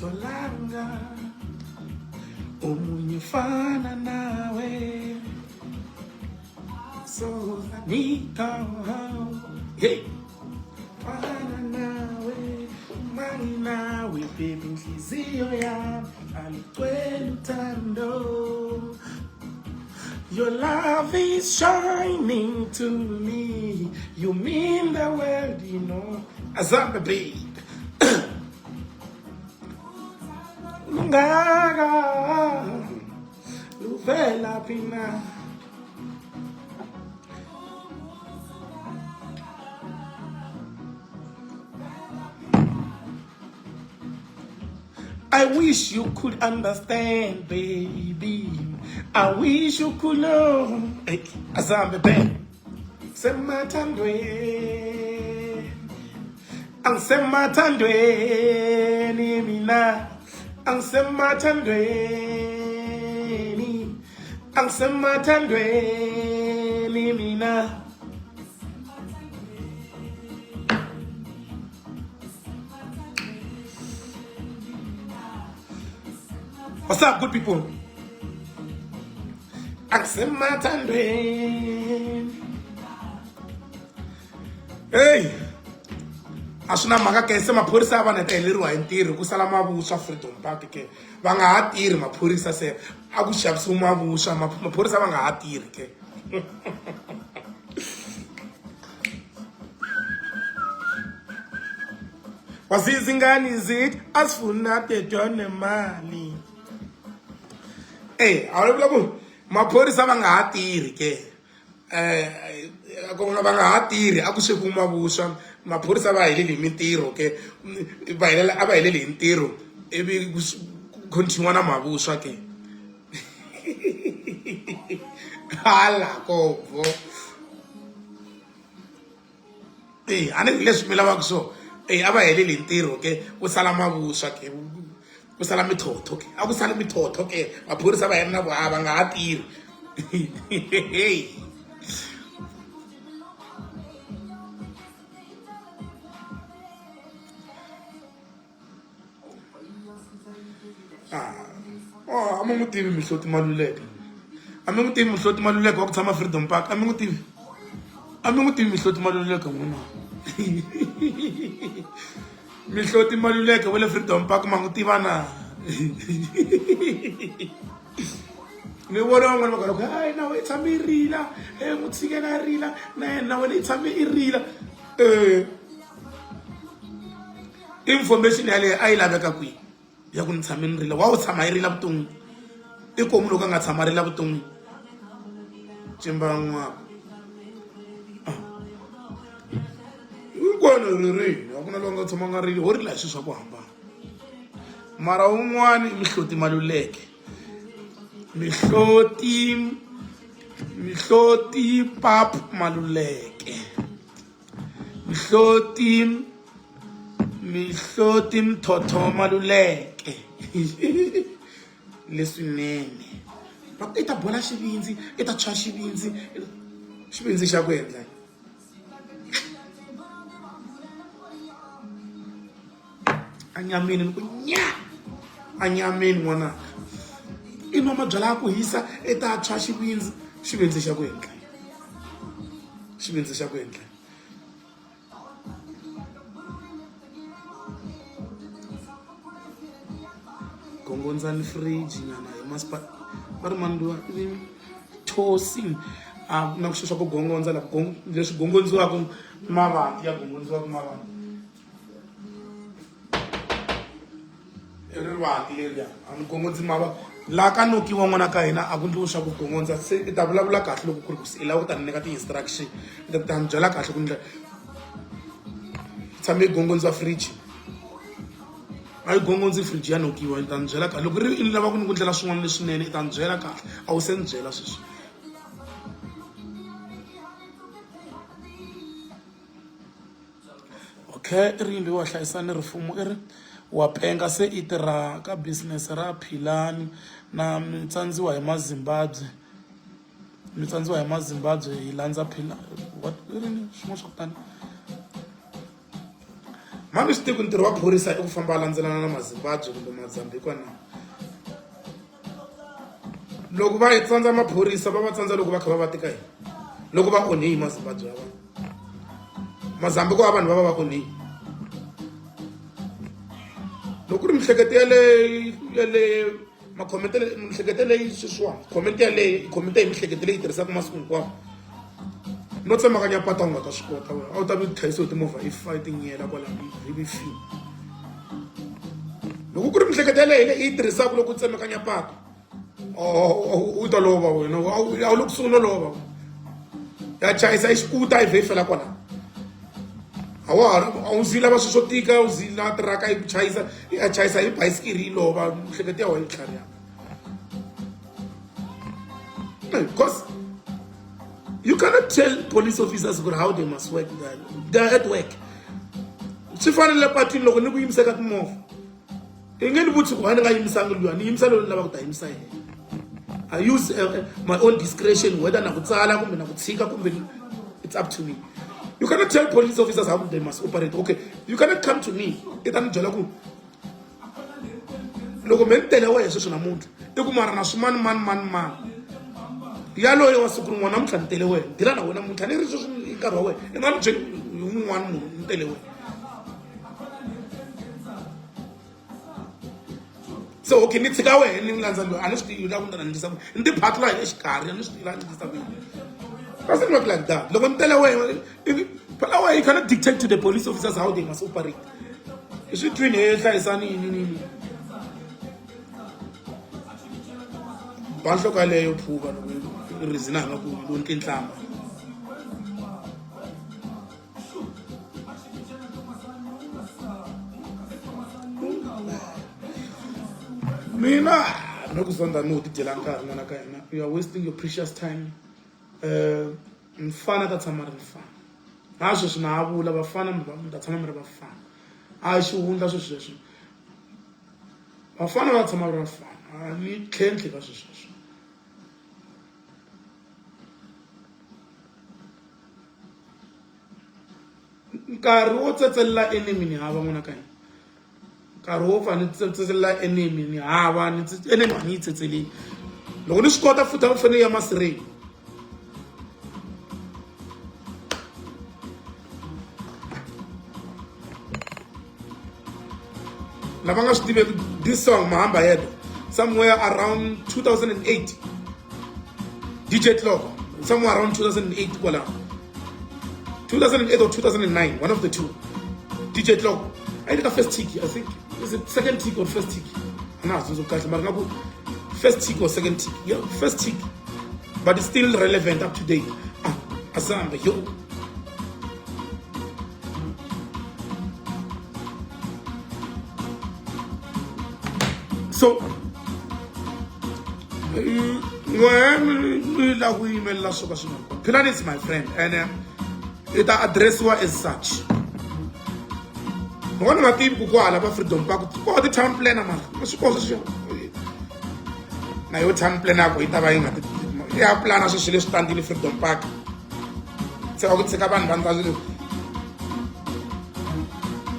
Angimtholanga omunye fana nawe sozanika hey fana nawe mani nawe baby inhliziyo yami aligcwele uthando. Your love is shining to me. You mean the world, you know. Azambe babe. Lungaka luvela phi na? I wish you could understand, baby. I wish you could know. Hey, Azambe babe. Semathandweni. Angisemathandweni mina. Angisemathandweni. Angisemathandweni mina. What's up, good people? Angisemathandweni. Hey! A swi na mhaka ke se maphorisa ya vanhu heleriwa hi ntirho ku sala mavuswa Freedom Park ke va nga ha tirhi maphorisa se a ku xavisiwa mavuswa maphorisa va nga ha tirhi ke. Wasizingani zithi asifuna tetwa nemali. Eh, a vula ku maphorisa va nga ha tirhi ke. Eh, ku nga va nga ha tirhi a ku swekiwi mavuswa maphorisa va heleli hi mintirho ke va helela a va heleli hi ntirho ivi ku continue na mavuswa ke. Hala kobvo. E a ni leswi mi lavaka swona e a va heleli hi ntirho ke ku sala mavuswa ke ku sala mithotho ke a ku sali mithotho ke maphorisa va yena na vo a va nga ha tirhi. Oh, a mi n'wi tivi Mihloti Maluleke a mi n'wi tivi Mihloti Maluleke wa ku tshama Freedom Park a mi n'wi tivi a mi n'wi tivi Mihloti Maluleke n'wina Mihloti Maluleke wa le Freedom Park ma n'wi tiva na ni vona van'wana va karhi ku hayi na wena i tshame i rila e n'wi tshikela a rila na yena na wena i tshame i rila um information yaleyo a yi laveka kwihi ya ku ni tshame ni rila wa wu tshama yi rila vuton'wini i komu loko a nga tshama rila vuton'wini cimban'wako ah. hinkwenu ririni a ku na loyi nga tshama nga rili ho rila hi swilo swa ku hambana mara wun'wani i mihloti maluleke mihloti mihloti pap maluleke Mihloti Mihloti Mthotho Maluleke leswinene va ku i ta bola xivindzi i ta tshwa xivindzi xivindzi xa ku endla anyameni ni ku nya anyameni n'wananga i nwa mabyala ya ku hisa i ta tshwa xivindzi xivindzi xa ku endla xivindzi xa ku endla gongondzani fridge nyana hi masipala va ri mani luwa i tossing a ku na ku swilo swa ku gongondza la leswi gongondziwaka mavanti ya gongondziwaka mavanti i rivanti leriya a ni gongondzi mava laha ka nokiwa n'wana ka hina a ku ndliwi swa ku gongondza se i ta vulavula kahle loko ku ri ku i lava ku ta ni nyika ti-instruction i ta ta ni byela kahle ku ndlela tshame yi gongondziwa fridge a yi gongondzi fridge ya nokiwa i ta ni byela kahle loko ri i lava ku ni ku ndlela swin'wana leswinene i ta ni byela kahle a wu se ni byela sweswi. Okay i ri yimbi wa hlayisani rifumo i ri wa penga se i tirha ka business ra philani na mi tsandziwa hi mazimbabwe mi tsandziwa hi mazimbabwe hi landza phila what i rini swin'wana swa ku tani. Mani swi tivi ku ntirho wa phorisa i ku famba a landzelana na mazimbabwe kumbe mazambikwa na loko va yi tsandza maphorisa va va tsandza loko va kha va va tika yini loko va onhe hi mazimbabwe ya vanhu mazambiko ya vanhu va va va onhe loko ku ri mihleketo yaleyo yaleyo makhomete mihleketo leyi sweswiwani comment yaleyo comment hi mihleketo leyi tirhisaka masiku hinkwawo no tsemakanya pata u nga ta swi kota wena a wu ta vi chayisiwe timovha i fa i tinyela kwalano i vi fini loko ku ri mihleketo yaleyo leyi i yi tirhisaka loko u tsemakanya patu u ta lova wena a wu le kusuhi no lova ya chayisa i xikuta i vhe yi fela kwalano a wa ha a wu zi lava swilo swo tika u zi na tiraka yi ku chayisa ya chayisa hi bayisikiri yi lova mihleketo ya wena yi tlhariha because you cannot tell police officers how they must work they are at work swi fanele patwini loko ni ku yimisa ka timovha i nge ni vutisi ku why ni nga yimisangi luya ni yimisa loyi ni lavaka ku ta yimisa yena i use my own discretion whether na ku tsala kumbe na ku tshika kumbe it's up to me you cannot tell police officers how they must operate okay you cannot come to me i ta ni byela ku loko me ni tele wehe sweswi namuntlha i ku mara na swimani mani mani mani yaloye wa siku rin'wana namuntlha ni tele wena dila na wena namuntlha ni ri sweswi i nkarhi wa wena i nga ni byeli hi un'wana munhu ni tele wena so okay ni tshika wena ni n'wi landza loyi a ni swi tivi la ku ni ta ndlisa ku ni tiphatlula hi le xikarhi a ni swi tivi la ni ndlisa ku yini doesn't work like that loko ni tele wena phela wena you cannot dictate to the police officers how they must operate i swi twini he hlayisani yini nini ba nhloko yaleyo phuka loko reason a nga ku lo ntlintlamba mina no ku zonda ni u tidyela nkarhi n'wana ka hina you are wasting your precious time um mfana ta tshama ri mfana na sweswi na ha vula vafana mi ta tshama mi ri vafana a hi xihundla sweswi sweswi vafana va tshama va ri vafana a ni tlhentlhi ka sweswi sweswo Nkarhi wo tsetselela enemy ni hava n'wana ka hina nkarhi wo pfa ni tsetselela enemy ni hava ni enemy a ni yi tsetseleli loko ni swi kota futhi a ni fanele ya masirheni lava nga swi tiveki this song mahamba yedwa somewhere around 2008 dj clock somewhere around 2008 kwalaho 2008 or 2009 one of the two dj clock a yi ri ka first tick i think is it second tick or first tick a na ha tsundzuki kahle mara nga ku first tick or second tick yeah first tick but it's still relevant up to date ah asambe yo so n'we mi la ku yimelela swo ka swi nga kona philani is my friend and i ta addressiwa as such loko ni nga tivi ku kwala va freedom park ko ti-town planner mara swi koho sweswi na yo town planner ku yi ta va yi nga ya plana sweswi leswi tandini freedom park tshika ku tshika vanhu va ndla swilo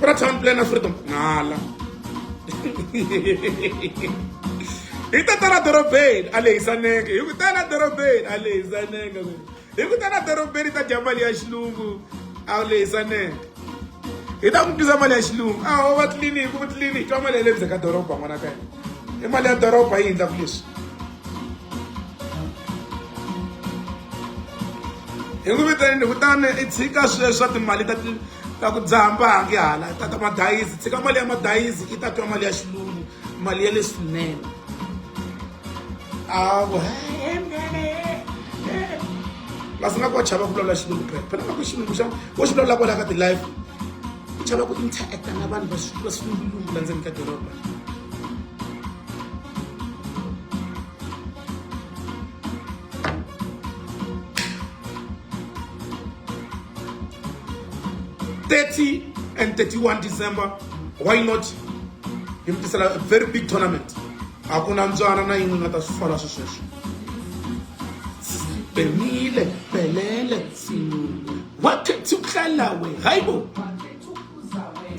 ku na town planner freedom nghala hi ta tala dorobeni a lehisa nenge hi ku tala dorobeni a lehisa nenge hi ku tala dorobeni ta dya mali ya xilungu a lehisa nenge hi ta ku twisa mali ya xilungu a ho va tliliniki va tliliniki twa mali ya le ndzeni ka doroba n'wana ka hina i mali ya doroba yi endlaku leswi hi ku vitanini kutani i tshika sweswo swa timali ta ta ku dzaha mbangi hala ta ta madayizi tshika mali ya madayizi i ta twa mali ya xilungu mali ya le swinene a ku kasi nga ku wa chava ku vulavula xilungu phela phela nga ku xilungu xa wo xi vulavula kwala ka ti-life u chava ku interacta na vanhu va va swilungulungu la ndzeni ka doroba 30 and 31 December why not hi mi tisela a very big tournament a ku na ntswana na yin'we nga ta swi fala swi sweswo bemile belele silungu wakhetha ukuhlala we hayibo.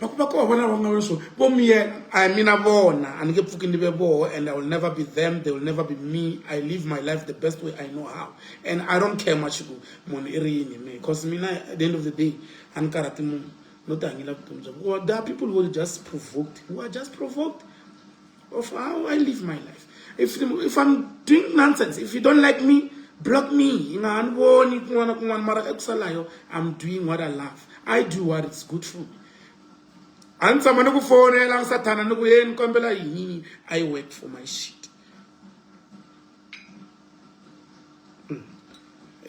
Va ku va koho vona va nga swo vo miyela a hi mina vona a ni nge pfuki ni ve voho and I will never be them they will never be me I live my life the best way I know how and I don't care much ku munhu i ri yini hi mehe cause mina at the end of the day a ni karhati munhu no ti hanyela vutomi bya vona there are people who are just provoked who are just provoked of how I live my life. If I'm doing nonsense, if you don't like me, block me. I nga ha ni voni kun'wana na kun'wana mara ekusalayo I'm doing what I love. I do what is good for me. A ni tshama ni ku fonela sathana ni ku ye ni kombela yini I work for my shit.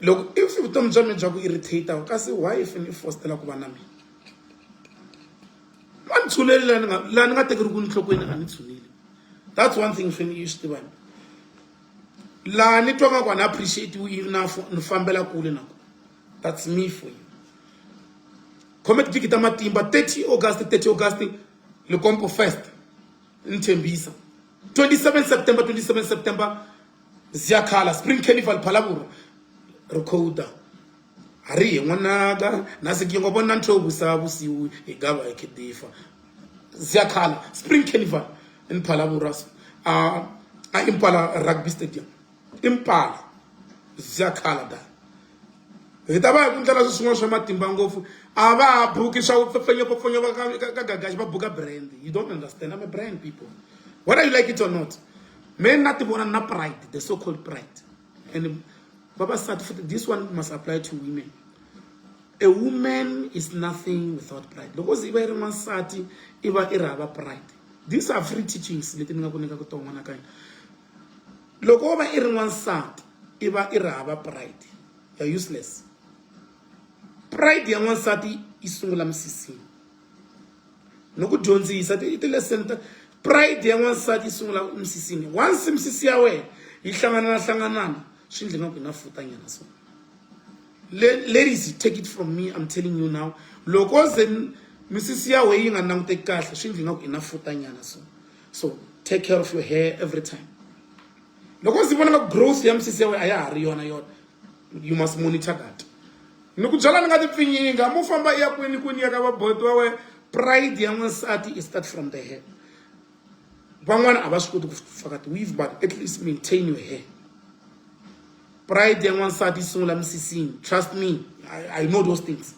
Loko if vutomi bya mina bya ku irritate kasi why if ni fostela ku va na mina va ni tshuneli laha ni nga laha ni nga tekeriku enhlokweni a ni tshuneli that's one thing fane yi swi tiva laha ni twa nga ku a ni appreciate enough ni fambela kule na kona that's me for you comedy gig ta matimba 30 august 30 august likompo first ni tshembisa 27 september 27 september ziyakhala spring carnival phalavura recorder a ri hi n'wanaka na sikingo vona nthovusa vusiwu hi gava hi khidifa ziyakhala spring carnival in phalavura a a impala rugby stadium impala ziyakhala da hi ta va hi ku ndlela swi swin'wana swa matimba ngopfu a va ha buki swa ku pfepfenyepfepfenye va ka ka gagaxi va buka brand you don't understand I'm a brand people whether you like it or not me na ti vona na pride the so called pride and vavasati futhi this one must apply to women a woman is nothing without pride loko ze i va i ri n'wansati i va i ri hava pride these are free teachings leti ni nga ku nyikaka tona n'wana ka hina loko wo va i ri n'wansati i va i ri hava pride you're useless pride ya n'wansati yi sungula misisini no ku dyondzisa i ti-lesson ta pride ya n'wansati yi sungula misisini once misisi ya wena yi hlanganana hlanganana swi ndle nga ku na futanyana so ladies take it from me i'm telling you now loko ze misisi ya wena yi nga languteki kahle swi ndle nga ku i na futanyana so so take care of your hair every time loko ndzi vona nga growth ya misisi ya wena a ya ha ri yona yona you must monitor that ni ku byela ni nga ti pfinyinga mo famba i ya kwini kwini ya ka vaboti wa wena pride ya n'wansati i start from the hair van'wana a va swi koti ku faka ti-weave but at least maintain your hair pride ya n'wansati yi sungula misisini trust me I know those things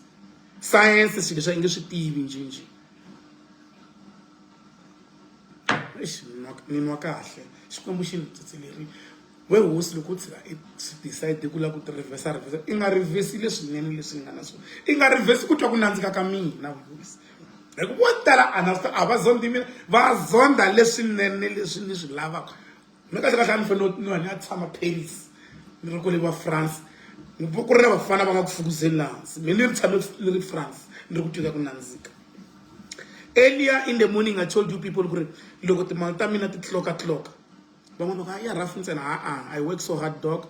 science swilo leswi a nge swi tivi njhenjhe eish ni nwa kahle xikwembu xi ni tsetseleri we hosi loko u tshika i swi decide ku lava ku ti reverse reverse i nga reverse leswinene leswi nga na swona i nga reverse ku twa ku nandzika ka mina hosi hi ku vo tala a na a va zondi mina va zonda leswinene leswi ni swi lavaka mi kahle kahle a ni fanele ni ya ni ya tshama Paris ni ri kule va France ku ri na vafana va nga ku fukuzeni laha hansi mi ni ri tshame ni ri France ni ri ku twika ku nandzika earlier in the morning I told you people ku ri loko timali ta mina ti tloka tloka van'wana va ya rough ntsena a-a I work so hard dog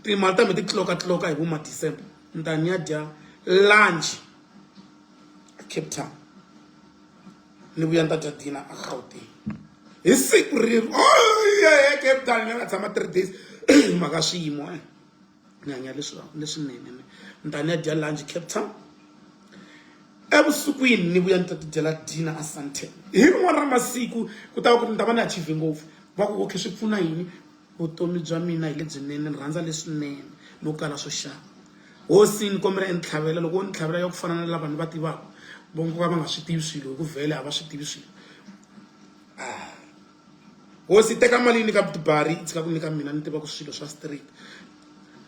timali ta mina ti tloka tloka hi vo ma December ni ta ni ya dya lunch Cape Town ni vuya ni ta dya dinner a Gauteng hi siku rero oh, Cape Town ni nga tshama 3 days hi mhaka swiyimo eh ni hanya leswi leswinene ni ta ni ya dya lunch Cape Town evusikwini ni vuya ni ta ti dyela dinner a Sandton hi rin'wana ra masiku ku ta va ku ri ni ta va ni achieve ngopfu va ku okay swi pfuna yini vutomi bya mina hi lebyinene ni rhandza leswinene no kala swo xava hosi ni kombela i ni tlhavela loko wo ni tlhavela ya ku fana na lava ni va tivaka vo ka va nga swi tivi swilo hi ku vhele a va swi tivi swilo ah. Hosi teka mali yi nyika tibari yi tshika ku nyika mina ni tiva ku swilo swa street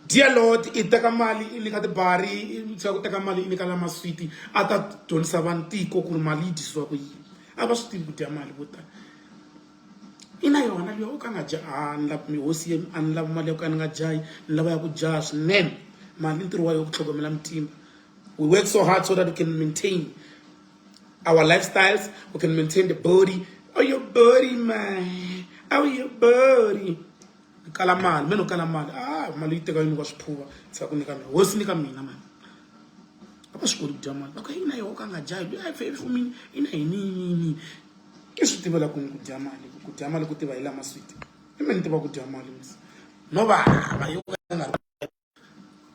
dear lord i teka mali i nyika tibari i tshika ku teka mali i nyika lama switi a ta dyondzisa vanhu tiko ku ri mali yi dyisiwa ku yini a va swi tivi ku dya mali vo tala i na yona liya u ka nga dya a ni lavi mi hosi a ni lavi mali ya ku ka ni nga dyahi ni lava ya ku dyaha swinene mali ntirho wa yo ku tlhogomela mitimba we work so hard so that we can maintain our lifestyles we can maintain the body oh your body man oh your body kala mali me no kala mali ah mali yi teka yi nyika swiphuva tshika ku nyika mina hosi nyika mina mani a va swi koti ku dya mali va ku ina yoho ka nga dyahi loyi a yi fumini ina yini yini yini i swi tivela kwini ku dya mali ku dya mali ku tiva hi lama switi i me ni tiva ku dya mali mos no vava yo ka nga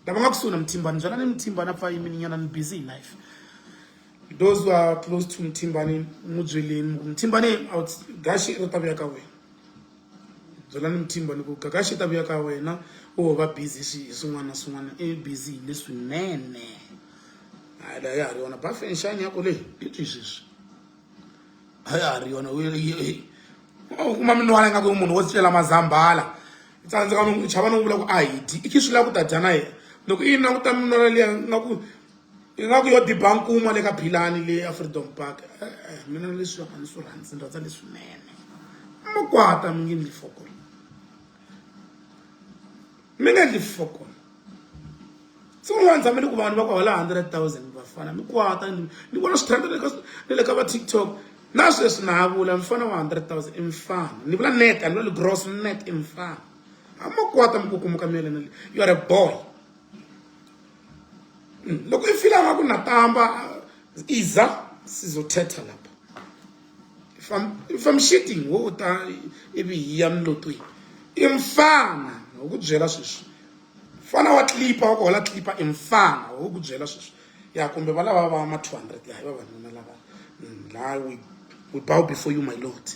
lava nga kusuhi na mthimbani byela ni mthimbani a pfa yimini nyana ni busy hi life Those who are close to Mthimbani n'wi byeleni mi ku Mthimbani gaxi ri ta vuya ka wena. Byelani Mthimbani ku gagaxi ta vuya ka wena u ho va busy hi swin'wana na swin'wana i busy hi leswinene. Hayi la ya ha ri yona buff and shine ya ko leyi yi twi sweswi. A ya ha ri yona u kuma minwana ingaku i munhu wo cela mazambhala. Tsandzeka no chava no vula ku a hi dyi i khi swi lava ku ta dya na yena. Loko i yi languta minwana liya ingaku ingaku yo diba nkuma le ka philani le a Freedom Park. E-e mina leswi a ni swi rhandzi ni rhandza leswinene. Makwata mi nge ndli fokol. Mi nge ndli fokol. Siku rin'wana ni tshamele ku vanhu va ku hola 100,000 vafana mi kwata ni vona swi trend na le ka va TikTok na sweswi na ha vula mfana wa 100,000 i mfana ni vula net a ni vula gross net i mfana a makwata mi kukumuka mi yelena you are a boy loko i fila nga ku na tamba iza sizothetha lapha if I'm, if I'm shitting wo ta ivi hi ya milotweni i mfana hi ku byela sweswi mfana wa clipa wa ku hola clipa i mfana hi ku byela sweswi ya kumbe va lava va ma 200 ya hi vavanuna lava la we bow before you my lord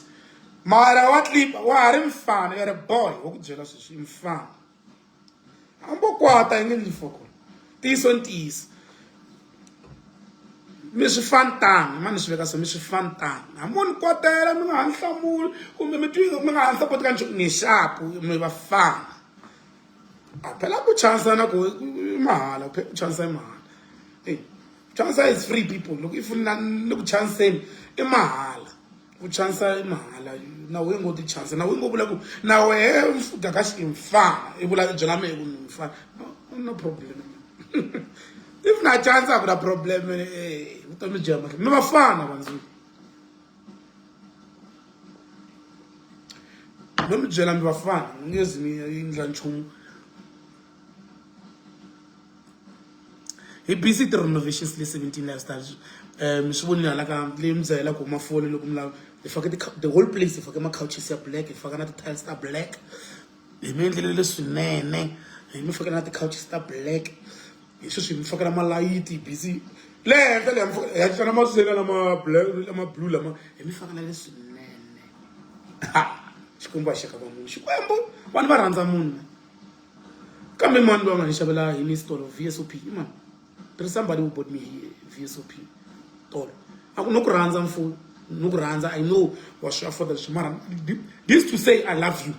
mara wa clipa wa ha ri mfana you are a boy hi ku byela sweswi i mfana hambi o kwata yi nge ndli fokolo ntiyiso ntiyiso mi swi fantani ma ni swi veka so mi swi fantani hambi mo ni kwatela mi nga ha ni hlamuli kumbe mi twi mi nga ha ni sapoti ka nchumu ni xapu mi vafana a phela ku chansa na ku i mahala ku chansa i mahala e chansa is free people loko if na ni ku chanseni i mahala ku chansa i mahala na wehe ngo ti chansa na wehe ngo vula ku na wehe gagaxi i mfana i vula byela mehe ku ni mfana no, no problem if na chansa a ku na problem eh, vutomi byi ya mahlweni mi vafana vandzulu no mi byela mi vafana mi nge zi mi endla nchumu hi busy ti-renovations le 17 lifestyle um mi swi vonile hala ka leyi mi dzahela ku huma foni loko mi lava hi fake the whole place hi fake ma-couches ya black hi faka na ti-tiles ta black hi mi endlele leswinene hi mi fakela na ti-couches ta black hi sweswi hi mi fakela malayiti hi busy le henhla le ya cinca na masela lama black lama blue lama hi mi fakela leswinene ha xikwembu a xi ka va munhu xikwembu vanhu va rhandza munhu kambe mani loyi a nga ni xavela hi ni tolo vsop i mani there is somebody who bought me vsop tolo a ku no ku rhandza mfuwo no ku rhandza i know wa swi afforda leswi mara this to say i love you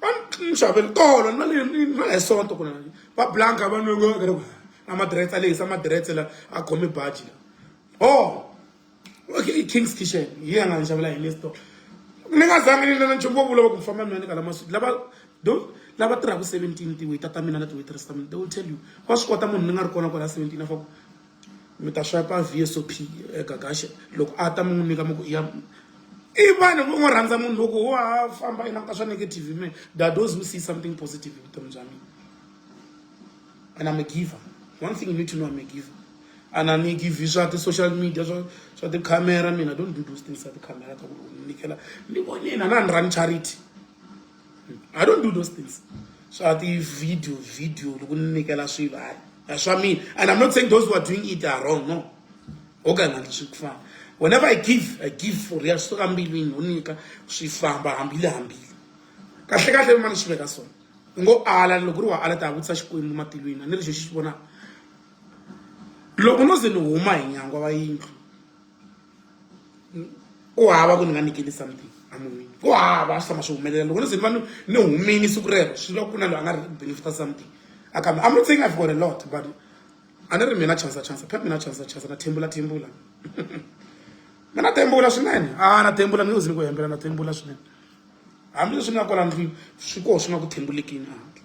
va ni xavele tolo na le na hi sonto kuna va blanka va nwe na madiretse a lehisa madiretse la a khome baji la oh okay king's kitchen hi ya nga ni xavela hi le store ni nga zangi ni na nchumu wo vula va ku famba mina ni kala maswiti lava do lava tirhaka 17 ti-waiter ta mina na ti-waitress ta mina they will tell you wa swi kota munhu ni nga ri kona kwala 17 a fa ku mi ta swipe vsop gagaxe loko a ta mi n'wi nyika mi ku ya i vanhu vo n'wi rhandza munhu loko wa famba i languta swa negative me there are those who see something positive hi vutomi bya mina and I'm a giver one thing you need to know I'm a giver and a ni give swa ti-social media swa swa ti-camera mina don't do those things swa ti-camera ta ku nyikela ni vonile a na ni run charity I don't do those things swa ti-video video loko ni nyikela swilo hayi a swa mina and I'm not saying those who are doing it are wrong no o ka nga swi ku fana whenever I give I give for real swi suka mbilwini u nyika swi famba hambile hambile kahle kahle mani swi veka swona u ngo ala loko ri wa ala ta vutisa xikwembu matilweni a ni ri xo xi vonaka loko no ze ni huma hi nyangwa wa yindlu ku hava ku ni nga nyikeli something emunhwini ku hava swi tshama swi humelela loko no ze ni va ni humini siku rero swi loko ku na loyi a nga ri benefita something a kambe I'm not saying I've got a lot but a ni ri mina chansa chansa phela mina chansa chansa na thembula thembula mina thembula swinene a na thembula ni nge zi ni ku hembela na thembula swinene hambileswi ni nga kwala ndlwini swi koho swi nga ku thembulekini ehandle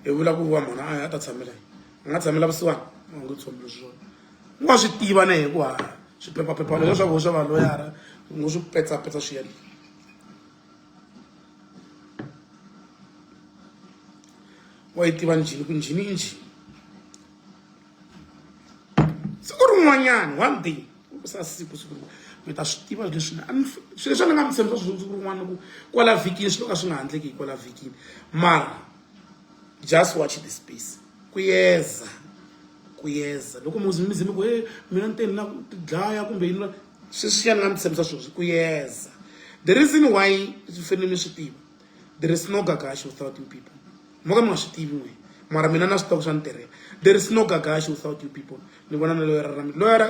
hi vula ku va mhana a ta tshamela yini a nga tshamela vusiwana a ngo tshamela swona u nga swi tiva na hi ku ha swiphephaphepha leswi swa vo swa valoyara u ngo swi petsapetsa swi ya le wa yi tiva njhini ku njhini i njhini siku rin'wanyana one day ku sa siku siku rin'wana mi ta swi tiva leswi swilo leswi ni nga mi tshembisa swona siku rin'wana ku kwala vhikini swi to ka swi nga handleki hi kwala vhikini mara just watch the space kuyeza ku yeza loko mi mi ze mi ku he mina ni te ni la ku ti dlaya kumbe yini sweswiya ni nga mi tshembisa swona ku yeza the reason why swi fanele mi swi tiva there is no gagashi without you people mo ka mi nga swi tivi n'we mara mina na swi tiva ku swa ni tirhela there is no gagashi without you people ni vona na loyara ra mina loyara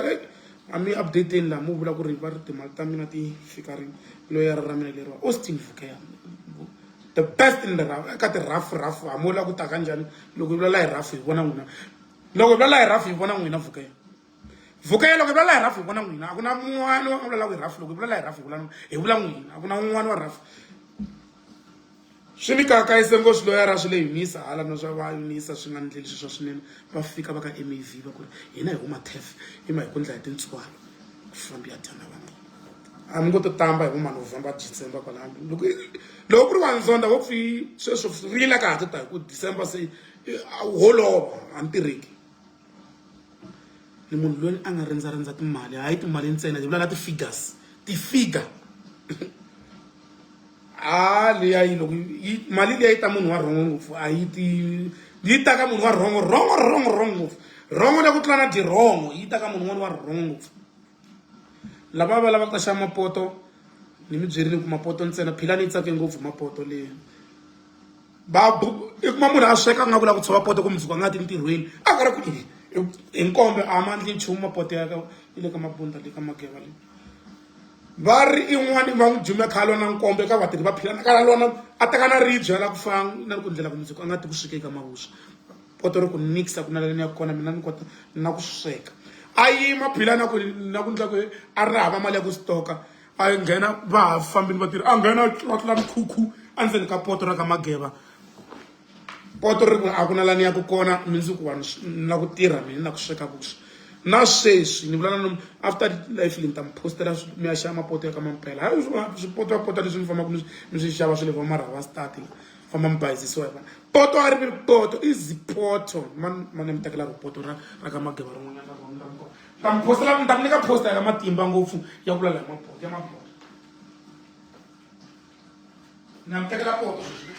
a mi updateni laha mu vula ku ri va ri timali ta mina ti fika rini loyara ra mina leriwa Austin Vukeya the best in the rough eka ti-rough rough hambi u lava ku ta ka njhani loko hi vulavula hi rough hi vona n'wina loko hi vulavula hi rough hi vona n'wina Vukeya Vukeya loko hi vulavula hi rough hi vona n'wina a ku na mun'wana wa vulavulaka hi rough loko hi vulavula hi rough hi vula hi vula n'wina a ku na un'wana wa rough swi ni kakayise ngopfu loyara swi le unisa hala na swa va unisa swi nga ndleli sweswo swinene va fika va ka mav va ku ri hina hi huma tef i ma hi ku ndla hi tintswalo ku fambi ya dya na vanhu a mi ngo to tamba hi vo ma november december kwalano loko loko ku ri wa ndzonda wo pfi sweswo rila ka ha ti ta hi ku december se holova a ni tirheki ni munhu loyi a nga rindza rindza timali hayi timali ntsena hi vula ti-figures ti-figure a liya yi loko yi mali liya yi ta munhu wa rhongo ngopfu a yi ti yi ta ka munhu wa rhongo rhongo rhongo rhongo ngopfu rhongo la ku tlula na dirhongo yi ta ka munhu un'wana wa rhongo ngopfu lava va lavaka ta xava mapoto ni mi byerile ku mapoto ntsena philani yi tsake ngopfu mapoto leyi va i kuma munhu a sweka nga ku lava ku tshova poto ku mundzuku a nga ti ntirhweni a nga ri ku hi nkombe a ma ndli nchumu mapoto ya ka yi le ka mabunda le ka mageva le va ri i n'wana va n'wi jume kha lwa na nkombe ka vatirhi va philana kala lona a teka na ribye la ku fana na ku ndlela ku mundzuku a nga ti ku sweka eka mavuswa poto ri ku nikisa ku na lani ya kona mina ni kota na ku sweka a yima philana ku na ku ndla ku a ri hava mali ya ku stoka a nghena va ha fambini vatirhi a nghena a tlulatla mikhukhu endzeni ka poto ra ka mageva poto ri ku a ku na lani ya ku kona mindzuku wa na ku tirha mina na ku sweka vuswa na sweswi ni vula na after life leyi ni ta mi postela mi ya xava mapoto ya ka mampela hayi swipoto ya pota leswi mi fambaka mi swi xava swi le va marhava start la famba mi bayizisiwa hi vana poto a ri vi poto i zipoto mani mi tekela poto ra ra ka mageva rin'wanyana ra rona ra kona ta mi postela ni ta mi nyika poster ya matimba ngopfu ya ku lala hi mapoto ya mapoto na mi tekela poto sweswi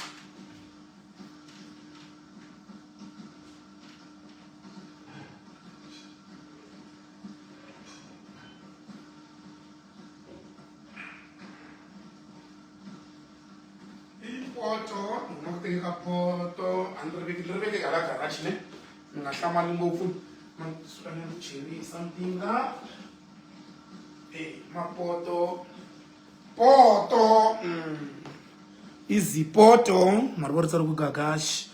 i poto ni ku teke ka poto a ni ri veki ni ri veke hala garage ne ni nga hlamali ngopfu ma suka ni ri cheri something la e mapoto poto izipoto mara vo ri tsari ku gagashi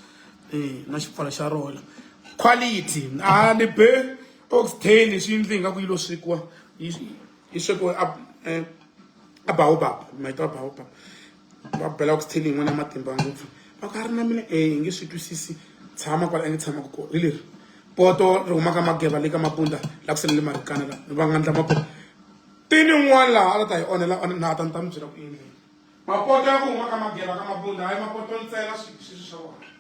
e na xipfalo xa rona quality a ni be oxtail swi endli ingaku yi lo swekiwa yi yi swekiwe a a baobab ma yi tiva baobab va bela oxtail yin'wana ya matimba ngopfu va ku a ri na mina e hi nge swi twisisi tshama kwala a nge tshamaka kona hi leri poto ri humaka mageva le ka mapunda la ku sele le marikana la va nga ndla mapoto tini un'wana laha a la ta hi onhela na ta ni ta mi byela ku yini mapoto ya ku huma ka mageva ka mapunda hayi mapoto ntsena sweswi swa vona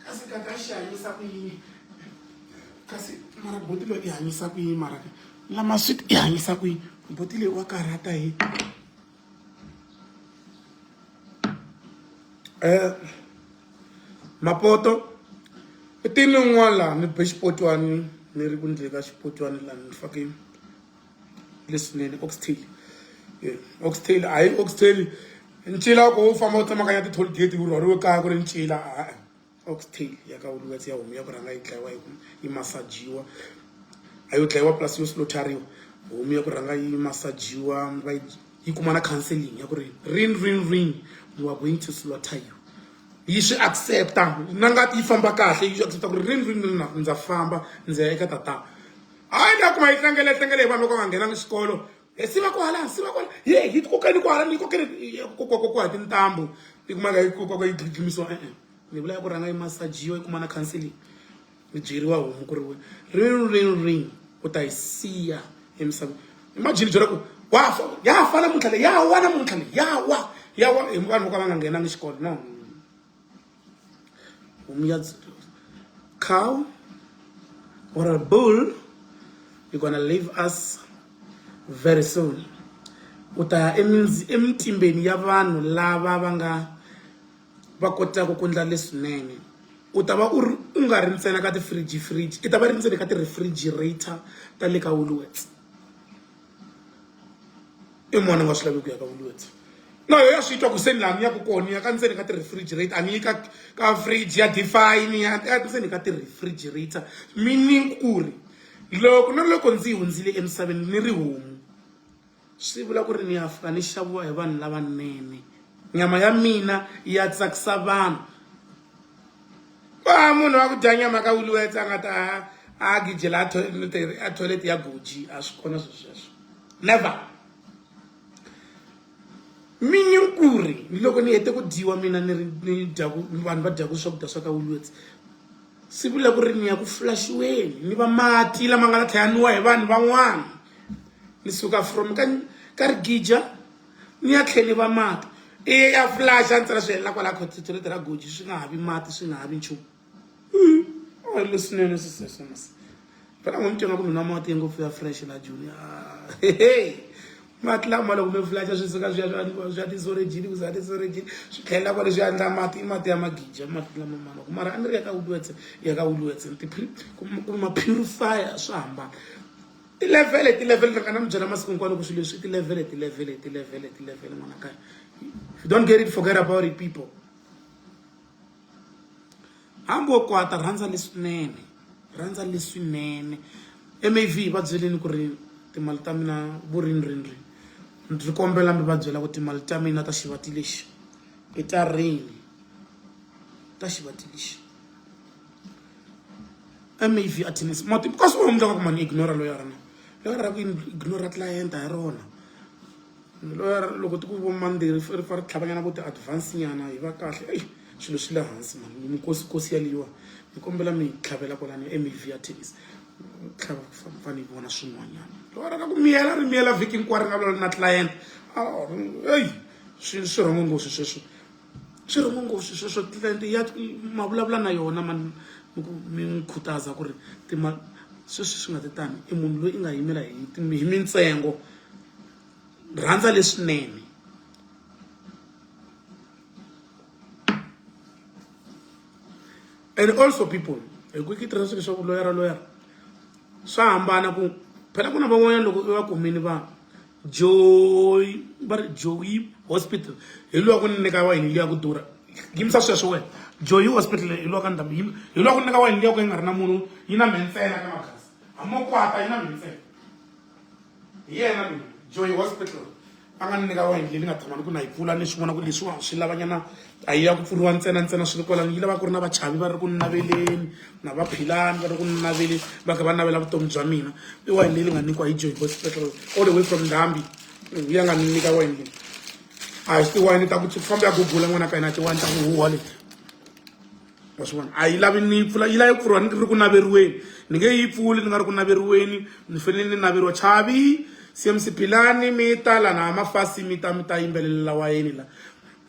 kasi kaka xi hanyisa ku yini kasi mara buti loyi i hanyisa ku yini mara lama sweet i hanyisa ku yini buti leyi wa karhata hi mapoto i tini un'wana laha ni be xipotwani ni ri ku ndleni ka xipotwani laha ni fake leswinene oxtail oxtail hayi oxtail ncila ku wu famba u tsemakanya ti-toll gate wu rhwariwe kaya ku ri ncila a-e oxtail ya ka Woolworths ya homu ya ku rhanga yi dlayiwa yi yi masajiwa a yo dlayiwa plus yo slaughteriwa homu ya ku rhanga yi masajiwa va yi yi kuma na counseling ya ku ri rin rin rin we are going to slaughter you yi swi accepta na ngati yi famba kahle yi swi accepta ku ri rin rin rin ndza famba ndzi ya eka tata hayi na kuma yi tlangele tlangele hi vanhu loko va nga nghenangi xikolo he siva kwala siva kwala ye yi kokeni kwala ni kokeni kokokokoka hi tintambu yi kumaka yi kokoka yi dlidlimisiwa e-e ni vula ya ku rhanga yi masajiwa yi kuma na counseling yi byeriwa homu ku ri ring ring ring u ta yi siya emisaveni imagine byela ku wa fa ya fa namuntlha leyi ya wa namuntlha leyi ya wa ya wa hi vanhu vo ka va nga nghenangi xikolo no homu ya cow or a bull. You gonna leave us very soon. U ta ya emitimbeni ya vanhu lava va nga va kotaka ku endla leswinene. U ta va u ri u nga ri ntsena ka ti-fridge fridge, i ta va ri ndzeni ka ti-refrigerator ta le ka Woolworths. I mona u nga swi lavi ku ya ka Woolworths. Na yoho ya swi twa ku se ni laha ni yaka kona ni ya ka ndzeni ka ti-refrigerator, a ni yi ka ka fridge ya Defy ni ya ndzeni ka ti-refrigerator. Meaning ku ri loko na loko ndzi hundzile emisaveni ni ri homu swi vula ku ri ni ya fika ni xaviwa hi vanhu lavanene nyama ya mina ya tsakisa vanhu va munhu wa ku dya nyama ka Woolworths a nga ta a gijela a toilet ya goji a swi kona swilo sweswo never. Meaning ku ri loko ni hete ku dyiwa mina ni ri ni dyaku vanhu va dyaku swakudya swa ka Woolworths swi vula ku ri ni ya ku flashiweni ni va mati lama nga ta tlhela nwiwa hi vanhu van'wana ni suka from ka ka rigija ni ya tlhela ni va mati i ya flasha ntsena swi helela kwala toilet ra goji swi nga ha vi mati swi nga ha vi nchumu. A leswinene sweswo mos phela n'wi mi twa nga ku mi nwa mati ngopfu ya fresh la Joni mati lama loko mi flasha swi suka swi ya swi ya tisorejini ku za tisorejini swi tlhelela kwale swi ya endla mati i mati ya magija mati lama ma loko mara a ni ri ya ka Woolworths ya ka Woolworths ku ma purifier swa hambana tilevhele tilevhele ri nga na mi byela masiku hinkwawo loko swilo leswi tilevhele tilevhele tilevhele tilevhele n'wana kaya if you don't get it forget about it people. Hambi wo kwata rhandza leswinene rhandza leswinene M_A_V va byeleni ku ri timali ta mina vo rini rini rini ndzi kombela mi va byela ku timali ta mina ta xivati lexi i ta rini ta xivati lexi M_A_V a tennis mati because u endla ku mani ignore loyara na loyara ra ku ignore client ha rona. Loyara loko ti ku vo Monday ri ri fa ri tlhavanyana vo ti-advance nyana hi va kahle eyi swilo swi le hansi mani minkosikosi yaliwa ni kombela mi tlhavela kwalano M_A_V ya tennis tlhava fane hi vona swin'wanyana loyara ra ku miyela ri miyela vhiki hinkwaro ri nga vulavuli na client eyi swi swi rhongo ngopfu sweswo swi rhongo ngopfu sweswo client ya ma vulavula na yona mani mi ku mi n'wi khutaza ku ri tima sweswi swi nga ti tani i munhu loyi i nga yimela hi hi mintsengo. Rhandza leswinene. And also people, hi ku ki tirhisa swilo swa ku loyara loyara swa hambana ku phela ku na van'wanyana loko i va kumini va Joy va ri Joyi hospital hi luwa ku ni nyika wayini liya ku durha yimisa sweswo wena Joyi hospital hi luwa ka ndhambi hi luwa ku nyika wayini liya ku yi nga ri na munhu yi na mhe ntsena ka makhasi hambi kwata yi na mhe ntsena. Hi yena loyi Joy Hospital a nga ni nyika wayini leyi ni nga tshama ni ku na yi pfula ni swi vona ku leswiwa swi lavanyana a yi ya ku pfuriwa ntsena ntsena swi ri kwalano yi lava ku ri na vachavi va ri ku naveleni na vaphilani va ri ku naveleni va kha va navela vutomi bya mina i wayini leyi ni nga nyikiwa hi Joy Hospital all the way from Ndhambi ya nga ni nyika wayini leyi a hi tiwayini ta ku famba ya gugula n'wana ka hina tiwayini ta ku huha leti. Wa swi vona a yi lavi ni pfula yi lava ku pfuriwa ni ri ku naveriweni ni nge yi pfuli ni nga ri ku naveriweni ni fanele ni naveriwa chavi C_M_C Philani mi ta la na mafasi mi ta mi ta yimbelelela wayeni la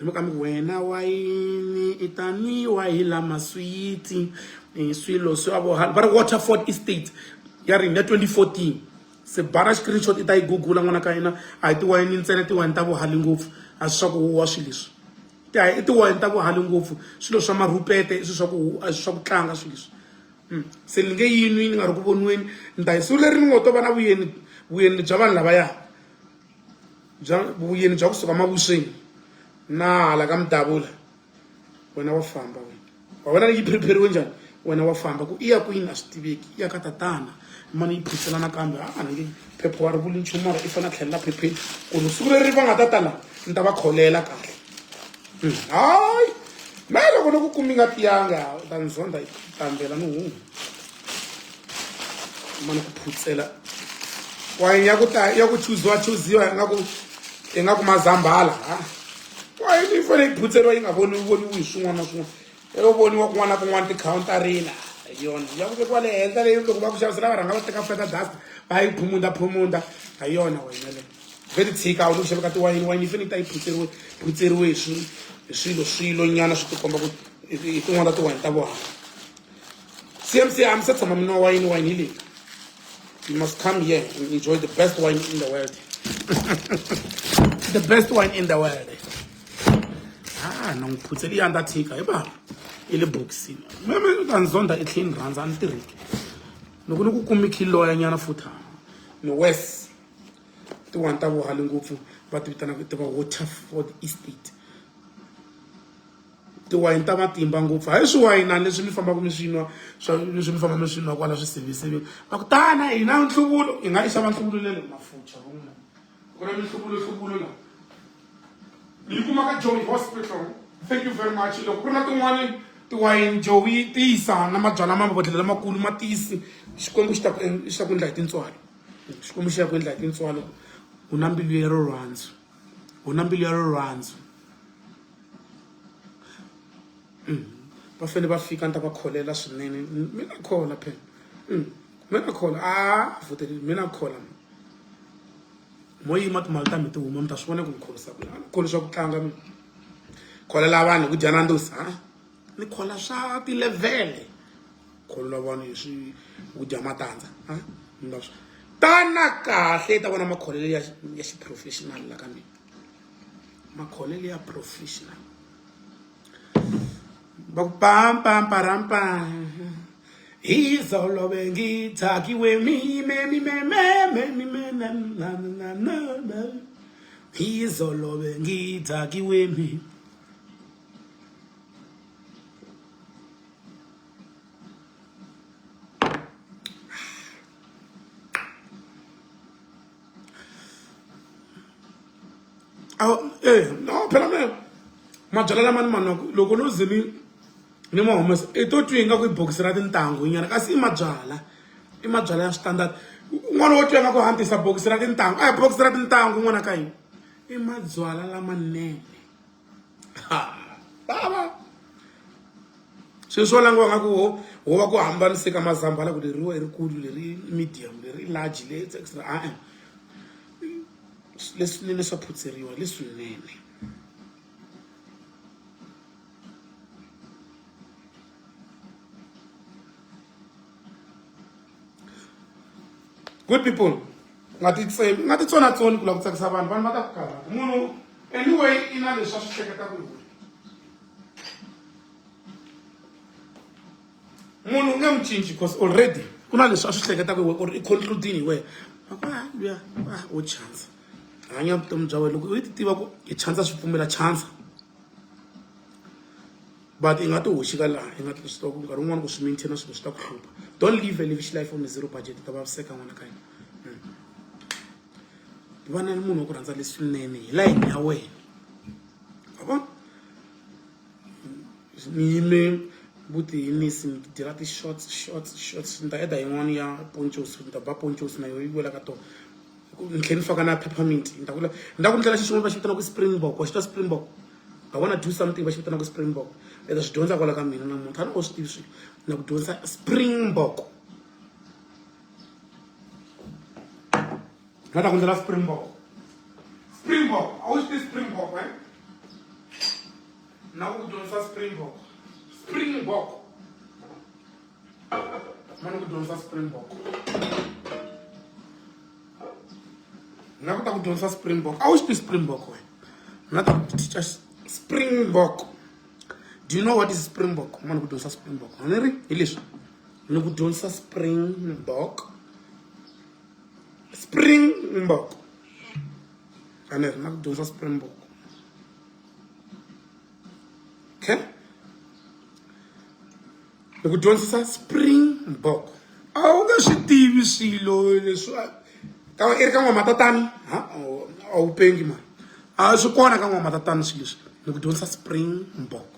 mi ka mi ku wena wayini i ta nwiwa hi la maswiti swilo swa vo va ri Waterford Estate ya rini ya 2014 se bara screenshot i ta yi gugula n'wana ka hina a hi tiwayini ntsena tiwayini ta vuhali ngopfu a swi swa ku huwa swilo leswi. Ti i tiwayini ta vuhali ngopfu swilo swa marhupete i swilo swa ku a swa ku tlanga swilo leswi se ni nge yinwi ni nga ri ku voniweni ni ta yi siku leri ni ngo to va na vuyeni vuyeni bya vanhu lavaya bya vuyeni bya kusuka mavusweni na hala ka mudavula wena wa famba wena wa vona yi prepare-riwe njhani wena wa famba ku i ya kwini a swi tiveki i ya ka tatana mani yi phutsela nakambe a ni nge phepha wa ri vuli nchumu mara i fanele a tlhelela phepheni ku ri siku leri va nga ta ta la ni ta va kholela kahle hayi mehe loko ni ku kumi nga tiyanga u ta ni zonda yi tambela ni huma mani ku phutsela wayini ya ku ta ya ku chuziwa chuziwa ingaku ingaku mazambhala ha wayini yi fanele yi phutseriwa yi nga voniwi voniwi hi swin'wana na swin'wana yo voniwa kun'wana na kun'wana tikhawuntarini hi yona ya ku vekiwa le henhla leyi loko va ku xavisela va rhanga va teka feather dust va yi phumunda phumunda hi yona wayini yaleyo ve ti tshika a wu le ku xaveka tiwayini wayini yi fanele yi ta yi phutseriwe phutseriwe hi hi swilo swilo nyana swi tikomba ku i tin'wana ta tiwayini ta vohana C_M_C a mi se tshama mi nwa wayini wayini hi leyi. You must come here and enjoy the best wine in the world. The best wine in the world. Ah, na n'wi phutseli ya Undertaker hi ba i le bokisini. Me me ta ni zonda i tlhela ni rhandza a ni tirheki. Loko ni ku kumi khiloya nyana futhi ni worse. Tin'wani ta vuhali ngopfu va ti vitanaka ti va Waterford Estate. Tiwayini ta matimba ngopfu hayi swiwayinani leswi mi fambaka mi swi nwa swa leswi mi famba mi swi nwa kwala swisivisivi va ku tana hi na nhluvulo hi nga yi xava nhluvulo lele mafucha van'wana ku na minhluvulo hluvulo la yi kuma ka Joey Hospital. Thank you very much. Loko ku ri na tin'wani tiwayini Joey tiyisa na mabyalwa ma mabodhlele lamakulu ma tiyisi Xikwembu xi ta ku xi ta ku endla hi tintswalo. Xikwembu xi ya ku endla hi tintswalo. U na mbilu ya rirhandzu, u na mbilu ya rirhandzu. Va fanele va fika ni ta va kholela swinene. Mina khola phela, mina khola a vhoteli mina khola. Mo yima timali ta mi ti huma mi ta swi vona ku ni kholisa ku a ni kholi swa ku tlanga mina. Kholela vanhu hi ku dya Nando's ha ni khola swa tilevhele. Kholela vanhu hi swi ku dya matandza ha ni nga swi tana kahle i ta vona makholelo ya ya xiphurofexinali la ka mina. Makholelo ya professional. Va ku pam pam param pam. Izolo bengithakiwe mime mime meme mime na na na na na. Izolo bengithakiwe mi. Eh, no phela me mabyalwa lama ni ma nwaka loko no ze ni ni ma humesa i to twi ingaku i bokisi ra tintangu nyana kasi i mabyalwa i mabyalwa ya switandati un'wana wo twa ingaku hantisa bokisi ra tintangu a hi bokisi ra tintangu n'wana ka hina i mabyalwa lamanene. Bava sweswi wo langiwa nga ku ho ho va ku hambanise ka mazambhala ku leriwa i rikulu leri medium leri i large le extra a-e leswinene swa phutseriwa leswinene. Good people, u nga ti tsemi u nga ti tsonatsoni ku lava ku tsakisa vanhu vanhu va ta ku karhata munhu anyway i na leswi a swi hleketaka hi wena. Munhu u nge n'wi cinci cause already ku na leswi a swi hleketaka hi wena or i conclude-ini hi wena va ku ah luya ah wo chansa hanya vutomi bya wena loko u ti tiva ku i chansa swi pfumela chansa but i nga ti hoxi ka laha i nga ti swi tiva ku nkarhi wun'wani ku swi maintain swilo swi ta ku hlupha. Don't live a lavish life on a zero budget u ta vaviseka n'wana ka hina. Va na munhu wa ku rhandza leswinene hi layeni ya wena wa vona. Ni yime vutiyimisi ni dira ti-shots shots shots ni ta eda yin'wana ya ponchosi ni ta ba ponchosi na yona yi wela ka tona ni tlhela ni faka na peppermint ni ta ku ni ta ku ndlela xi xin'wana va xi vitanaka springbok wa xi twa springbok. I wanna do something va xi vitanaka springbok i ta swi dyondza kwala ka mina namuntlha a ni o swi tivi swilo na ku dyondzisa springbok na ta ku ndlela springbok springbok a wu swi tivi springbok eh? Na ku dyondzisa springbok springbok mani ku dyondzisa springbok na ku ta ku dyondzisa springbok a wu swi tivi springbok wena na ta ku teacher springbok. Do you know what is springbok? Mani ku dyondzisa springbok a ni ri hi leswi ni ku dyondzisa springbok springbok a ni ri na ku dyondzisa springbok. Okay, ni ku dyondzisa springbok a wu nge swi tivi swilo leswi ka i ri ka n'wamatatani ha a wu pengi mani a swi kona ka n'wamatatani swilo leswi ni ku dyondzisa springbok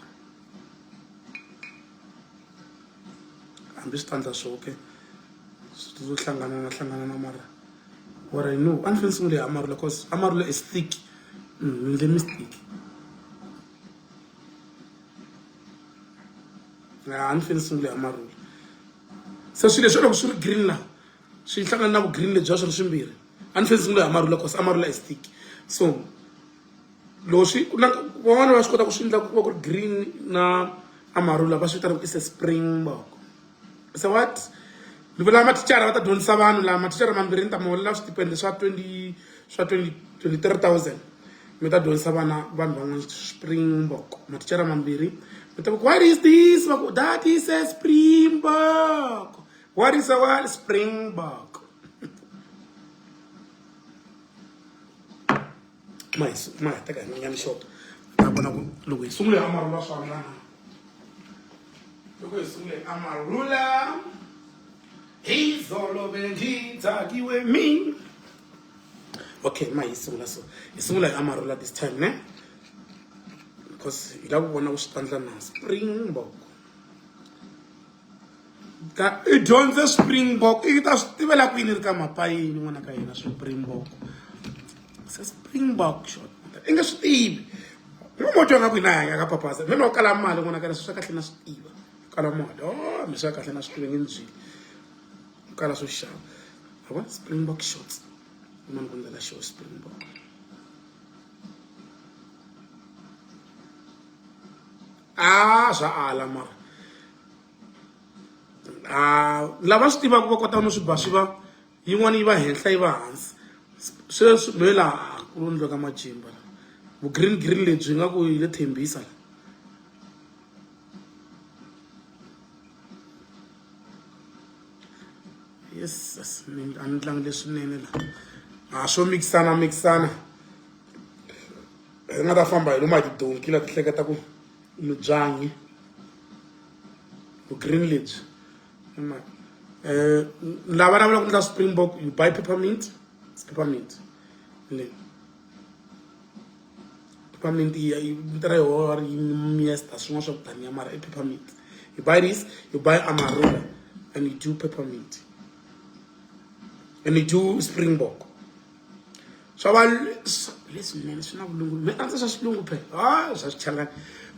hambi swi tandza swo okay swi to hlangana na hlangana na mara what I know a ni fanele ni sungule hi amarula cause amarula is thick ni endle mistake. A ni fanele ni sungule hi amarula se swilo leswi loko swi ri green la swi hlangana na vu green lebyiya swi ri swimbirhi a ni fanele ni sungule hi amarula cause amarula is thick so loko swi na van'wana va swi kota ku swi endla ku va ku ri green na amarula va swi vitana ku is a springbok. It's a what? Ni vula mathicara va ta dyondzisa vanhu laha mathicara mambirhi ni ta ma holela switipende swa 20 swa 20 23000 mi ta dyondzisa vana vanhu van'wana springbok mathicara mambirhi mi ta ku what is this va ku that is a springbok what is a what springbok ma hi ma hi teka hi n'wanyana short ta vona ku loko hi sungule amarula swa hambana loko hi sungule amarula izolo bengidzakiwe mina okay ma hi sungula so hi sungula hi amarula this time ne because hi lava ku vona ku swi tandla na springbok ka i dyondze springbok i ta swi tivela kwini ri ka mapayini n'wana ka hina springbok se springbok shot i nga swi tivi n'wana twa nga ku hina hanya ka papasa mina wa kala mali n'wana ka swi swa kahle na swi tiva kala mali o oh, mi swa kahle na swi tiva nge ni byeli u kala swo xava yabo springbok shots mani ku ndlela xo springbok a swa ala mara a lava swi tivaka va kota no swi ba swi va yin'wana yi va henhla yi va hansi sweswi me laha ku lo ndliwa ka majimba la vu green green lebyi nga ku yi le thembisa la yes yes a ni tlangi leswinene la a swo mikisana mikisana hi nga ta famba hi luma hi tidonki la ti hleketa ku mi byanyi vu-green lebyi um lava lavula ku endla springbok you buy peppermint it's peppermint le peppermint yi vito ra yoho va ri miesta swin'wana swa ku taniya mara i peppermint you buy this you buy amarula and you do peppermint and you do springbok swa va leswinene swi na vulungu mi rhandza swa xilungu phela a swa xichangani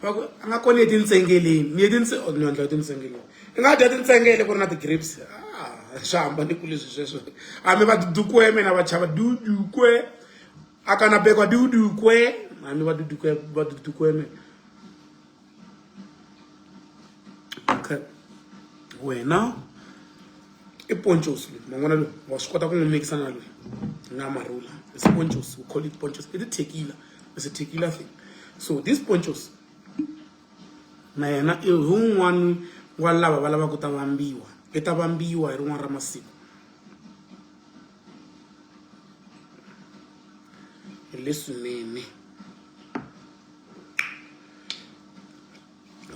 va ku a nga koni etintsengeleni ni ye oh, ni endla etintsengeleni i nga dya tintsengele ku ri na ti-grapes ah, swi hambane kule swi sweswo hambi va dudukwe mina va chava dudukwe a kana bekwa dudukwe hambi va dudukwe va dudukwe mina okay wena i ponchos loyi man'wana loyi wa swi kota ku n'wi mikisa na loyi na marula it's ponchos we call it ponchos i ti-tequila it's a tequila thing so this ponchos na yena i wun'wani wa lava va lavaka ku ta vambiwa i ta vambiwa hi rin'wana ra masiku hi leswinene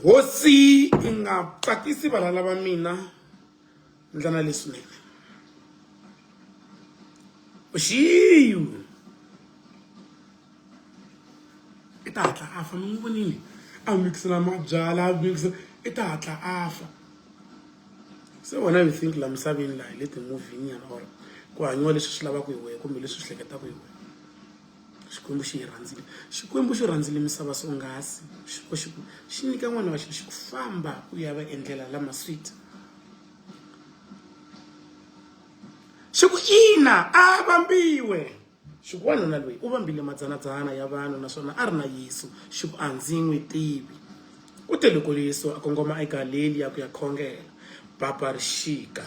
hosi i nga tsakisi valala va mina ndlana leswinene xiyu i ta hatla a fa mi n'wi vonile a mikisela mabyala a mikisela i ta hatla a fa se wena you think la misaveni laha hi le timovhini nyana or ku hanyiwa leswi swi lavaka hi wehe kumbe leswi swi hleketaka hi wehe Xikwembu xi hi rhandzile Xikwembu xi rhandzile misava swonghasi xi xi xi nyika n'wana wa xona xi ku famba u ya va endlela lama sweet xi ku ina a vambiwe xi ku wanuna loyi u vambile madzanadzana ya vanhu naswona a ri na Yesu xi ku a ndzi n'wi tivi kute loko Yesu a kongoma eGaleliya ku ya khongela papa ri xika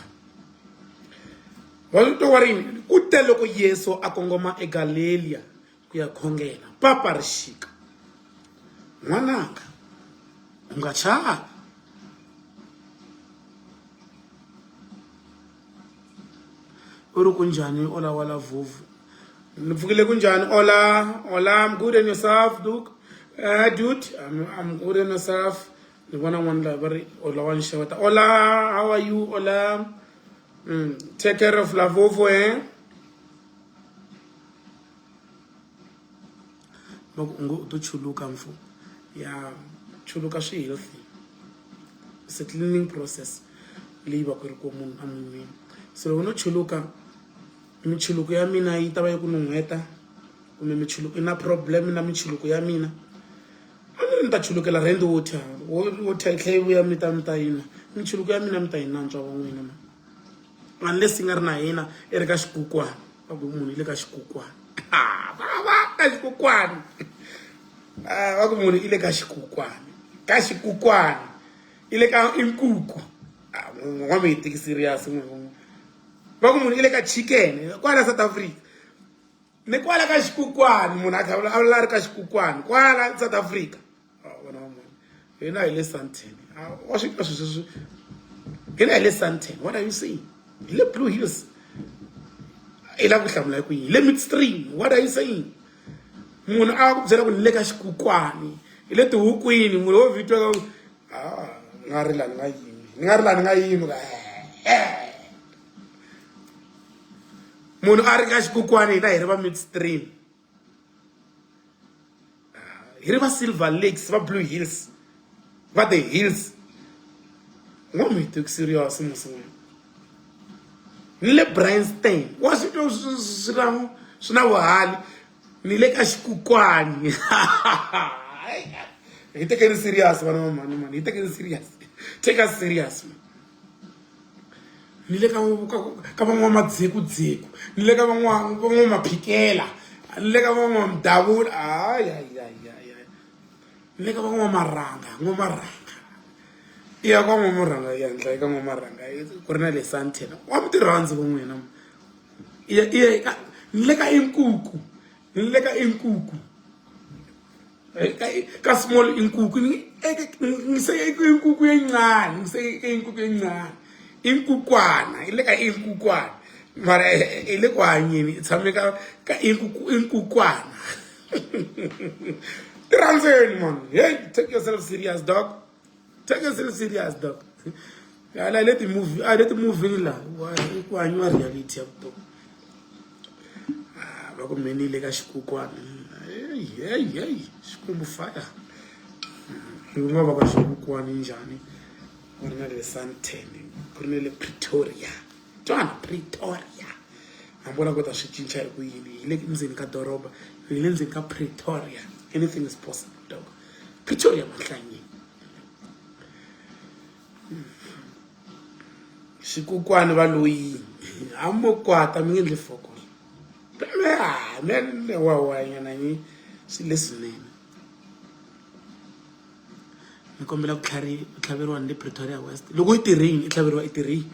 Wa wa rini ku te loko Yesu a kongoma eGaleliya ku ya khongela papa ri xika n'wananga u nga chavi u ri kunjhani ola wala vuvu ni pfukile kunjhani ola ola I'm good and yourself duke uh, dude I'm, I'm good and yourself ni vona n'wana laha va ri ola wa ni xeweta ola how are you ola mm. take care of lavovo eh loko u ngo u to chuluka mfo ya chuluka swi healthy it's a cleaning process leyi va ku ri ko munhu a munhwini so loko no chuluka michuluko ya mina yi ta va yi ku nun'hweta kumbe michuluko i na problem na michuluko ya mina a ni ri ni ta chulukela rent water water yi tlhela yi vuya mi ta mi ta yina michuluko ya mina mi ta yi nantswa va n'wina ma unless yi nga ri na hina i ri ka xikukwana va ku munhu yi le ka xikukwana va va ka xikukwana va ku munhu i le ka xikukwana ka xikukwana i le ka i nkuku. Ah, n'wa mi yi teki serious n'we va ku munhu i le ka chicken kwala South Africa ni kwala ka xikukwani munhu a kha a vula ri ka xikukwani kwala South Africa ah, vona va munhu hina hi le Sandton ah, wa swi twa swilo sweswi hina hi le Sandton what are you saying hi le Blue Hills i lava ku hlamula hi ku yini le midstream what are you saying munhu a ku byela ku ni le ka xikukwani hi le tihukwini munhu wo vitwa ka ah, ni nga rila ni nga yimi ni nga rila ni nga yimi ka munhu a ri ka xikukwani hina hi ri va midstream hi ri va silver lakes va blue hills va the hills n'wa mi teki serious musi n'wina ni le bryanston wa swi twa swi na swi na vuhali ni le ka xikukwani hi tekeni serious vana va mhani mani hi tekeni serious take us serious man ni le ka ka van'wamadzekudzeku ni le ka van'wamaphikela ni le ka van'wamudavula hayi ni le ka van'wamarhanga n'wamarhanga i ya ka n'wamarhanga ya ndla eka n'wamarhanga ku ri na le Sandton wa mi tirhandzi vo n'wina i ya i ya ni le ka inkuku ni le ka inkuku ka ka small inkuku ngise inkuku encane ngise inkuku encane inkukwana i le ka inkukwana mara i le ku hanyeni i tshame ka ka inkukwana tirhandzeni man hey take yourself serious dog take yourself serious dog hala le ti-movie a le ti-movie la ku hanyiwa reality ya vutomi ah, va ku menile ka xikukwana hey hey hey xikwembu fire ku nga va ka xikukwani njhani ku ri na le Sandton ku ri na le Pretoria twana Pretoria hambi u lava ku ta swi cinca hi ku yini hi le ndzeni ka doroba hi le ndzeni ka Pretoria anything is possible dog Pretoria mahlanyeni xikukwani va loyini a mo kwata mi nge endli fokolo me wawanyana ni swi leswinene ni kombela ku ku tlhaveriwa ni le Pretoria West loko yi tirhini i tlhaveriwa i tirhini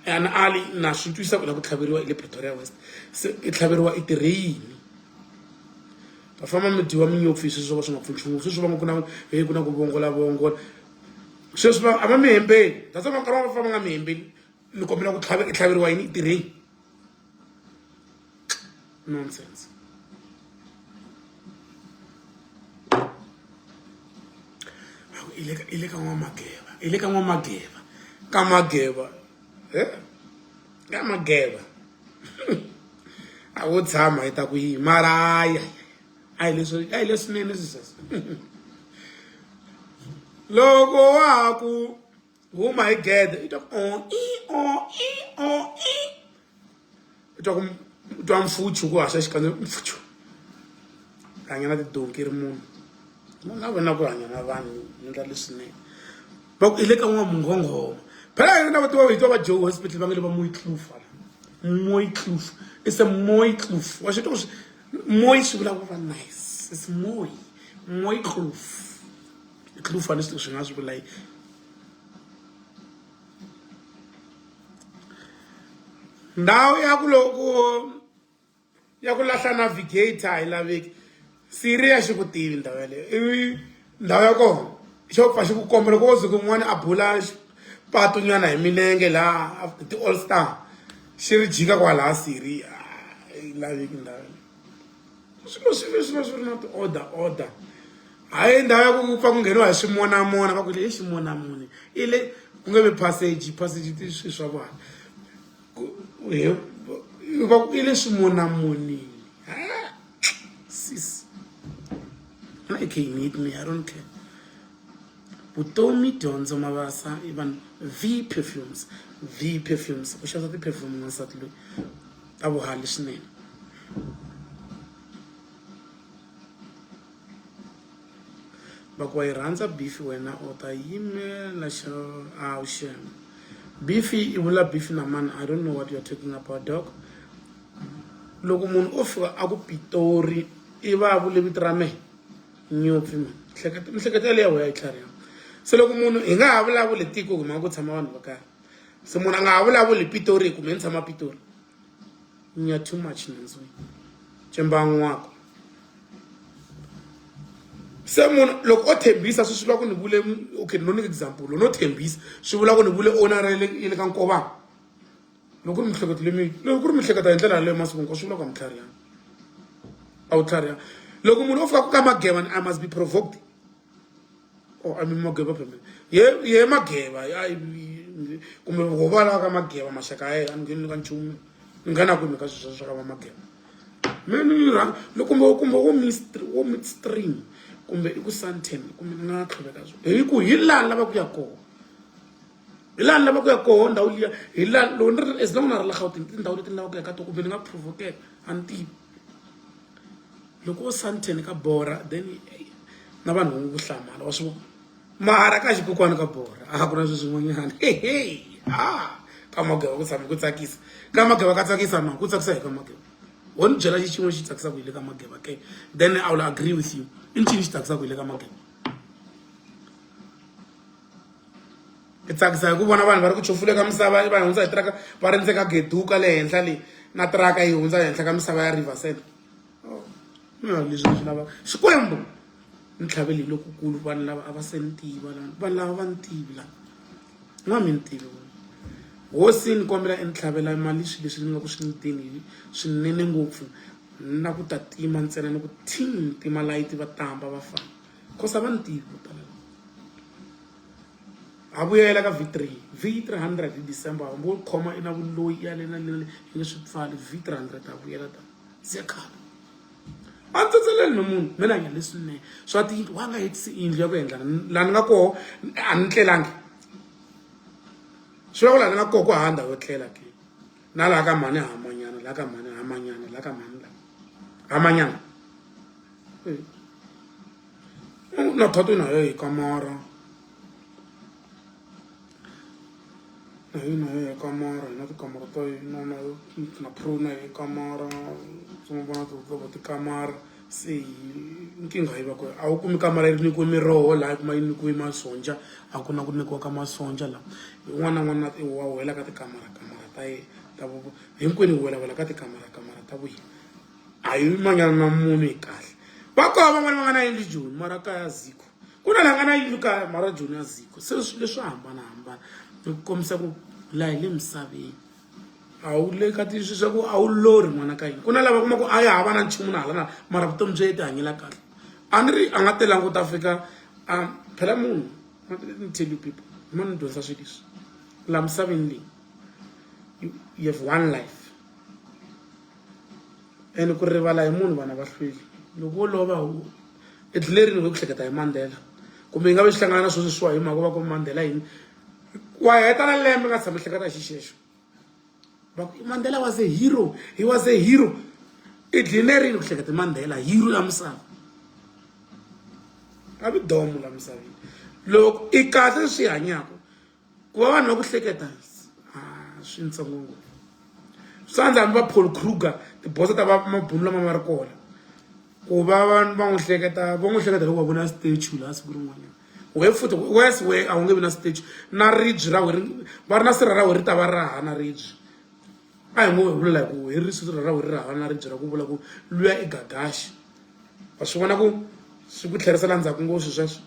and ali na swi twisisa ku la ku tlhaveriwa i le Pretoria West se i tlhaveriwa i tirhini va famba mi dyiwa minyopfu hi sweswo va swi nga pfuni nchumu sweswi va nga ku na hey ku na ku vongola vongola sweswi va a va mi hembeli that's why nkarhi wa va famba nga mi hembeli ni kombela ku tlhavela i tlhaveriwa yini i tirheni nonsense i le ka i le ka n'wamageva i le ka n'wamageva ka mageva eh ka mageva a wo tshama hi ta ku yi mara hayi a hi leswi a hi leswinene swi sweswo loko wa ha ku huma hi gede i twa ku o i o i o i u twa ku u twa mfuchu ku haxa xikandza mfuchu hanya na tidonki ri munhu munhu a vona ku hanya na vanhu endla leswinene va ku i le ka n'wa munghonghoma phela hina va tiva hi twa va joe hospital va nge le va moikloof moikloof it's a moikloof wa swi twa ku moi swi vula ku va nice it's moi moikloof kloof a ni swi nga swi vula ndhawu ya ku loko ya ku lahla navigator a yi laveki siri ya xi ku tivi ndhawu yaleyo ivi ndhawu ya kona xo pfa xi ku komba loko wo ze kun'wana a bula patu nyana hi milenge laha ti-all star xi ri jika kwalaha siri a yi laveki ndhawu yaleyo swilo swi swi va swi ri na ti-order order hayi ndhawu ya ku pfa ku ngheniwa hi swimonamona va ku i ximonamoni i le ku nge vi passage passage ti swi swa vona va ku i le swimonamonini sis I can need me I don't care vutomi dyondzo mavasa i vanhu v perfumes v perfumes u xavisa ti-perfume n'wansati loyi ta vuhali swinene va ku wa yi rhandza beef wena u ta yimela xa awu xem beef i vula beef na mani i don't know what you're talking about dog loko munhu o fika a ku pitori i va vule vito ra mehe nyopfi mani miehleketo yaleyo ya yi tlhariha Se loko munhu hi nga ha vulavuli tiko hi mhaka ku tshama vanhu vo karhi, se munhu a nga ha vulavuli Pitori hi ku me ni tshama Pitori. Nya too much nandzweni cemban'wako. Se munhu loko o tshembisa swi swi vula ku ni vule, okay, no nyika example, no tshembisa swi vula ku ni vule owner ya le ya le ka Nkovana. Loko ku ri mihleketo leyi loko ku ri miehleketo hi ndlela yaleyo masiku hinkwawo swi vula ku a mi tlharihanga, a wu tlharihanga. Loko munhu o fika ku ka Mageva I must be provoked. Oh, I mean Mageva phela ye ye Mageva kumbe vo va lava ka Mageva maxaka ya yena a ni ngheni ka nchumu ni nghena kwini ka swilo swa ka va Mageva. Me ni rhanga kumbe kumbe wo wo midstream kumbe i ku Sandton kumbe ni nga tlhoveka hi ku hi laha ni lavaka ku ya kona. Hi laha ni lavaka ku ya koho ndhawu liya hi laha loko ni ri as long na ri la Gauteng tindhawu leti ni lavaka ku ya ka tona kumbe ni nga provokeka a ni tivi. Loko wo Sandton ka borha then na vanhu va ngo ku hlamala wa swi vona mara ka xikokwani ka borha a ku na swilo swin'wanyana a ka Mageva ku tshame ku tsakisa ka Mageva ka tsakisa no ku tsakisa hi ka Mageva wo ni byela xi xin'we xi tsakisaka hi le ka Mageva ke then I will agree with you i ncini xi tsakisaka hi le ka Mageva. Ti tsakisa hi ku vona vanhu va ri ku chufule ka misava va hundza hi tiraka va ri ndzeni ka geduka le henhla le na tiraka yi hundza henhla ka misava ya river sand. Oh, leswi ni swi lavaka xikwembu ni tlhavele hi lokukulu vanhu lava a va se ni tiva vanhu lava va ni tivi lava n'wa mi ni tivi hosi ni kombela i ni tlhavela mali swilo leswi ni nga ku swi ni tini swinene ngopfu na ku ta tima ntsena ni ku thing tima layiti va tamba va famba cause a va ni tivi vo tala. Ha vuyela ka V3 V300 hi December hambi wo khoma i na vuloyi ya le na le na le yi nge swi pfali V300 ha vuyela ta se khale a ni tsatseleli na munhu mina hanya leswinene swa tiyindlu wa nga hetisi yindlu ya ku endla laha ni nga koho a ni tlelangi swi vula ku laha ni nga koho ku hava ndhawu yo tlela ke na laha ka mhani hamanyana laha ka mhani hamanyana laha ka mhani la hamanyana na thato na yo hi kamara na yo na yo hi kamara hi na tikamara ta hina na yo na pro na hi kamara swi vona va tikamara se nkingha yi va kona a wu kumi kamara yi nyikiwe miroho laha yi kuma yi nyikiwe masonja a ku na ku nyikiwa ka masonja laha un'wana na un'wana wa wela ka tikamara kamara ta yena ta hinkwenu hi wela wela ka tikamara kamara ta vuyena a yi manyana na munhu hi kahle va kona van'wana va nga na yindlu joni mara kaya zikho ku na la nga na yindlu kaya mara joni ya zikho se swilo leswo hambanahambana ni ku kombisa ku laha hi le misaveni a wu le ka ti swa ku a wu lorhi n'wana ka yini ku na lava kuma ku a ya hava na nchumu na hala na mara vutomi byi ye ti hanyela kahle a ni ri a nga telangi ku ta fika a phela munhu let me tell you people ma ni dyondzisa swilo leswi laha misaveni leyi you have one life. Ene ku rivala hi munhu vanhu a va hlweli loko wo lova i dlile rini ku hleketa hi Mandela kumbe yi nga ve xi hlangana na swo sweswiwa hi mhaka va ku Mandela yini wa heta na lembe nga tshami hleketa hi xixexo va ku Mandela was a hero he was a hero i dline rini ku hleketa hi Mandela hero ya misava a vi domo la misaveni loko i kahle swi hanyaka Ku va vanhu va ku hleketa swintsongo ngopfu swi andza hambi va Paul Kruger tiboso ta va mabunu lama ma ri kona ku va vanhu va n'wi hleketa va n'wi hleketa loko va vona statue laha siku rin'wanyana we futhi wes we a wu nge vi na statue na ribye ra we va ri na sirha ra we ri ta va ra ha na ribye a hi ngo hi vulela hi ku hi ri sirha ra we ri hava na ribye ra ku vula ku luya i gagaxi wa swi vona ku swi ku tlherisela ndzhaku ngopfu sweswo.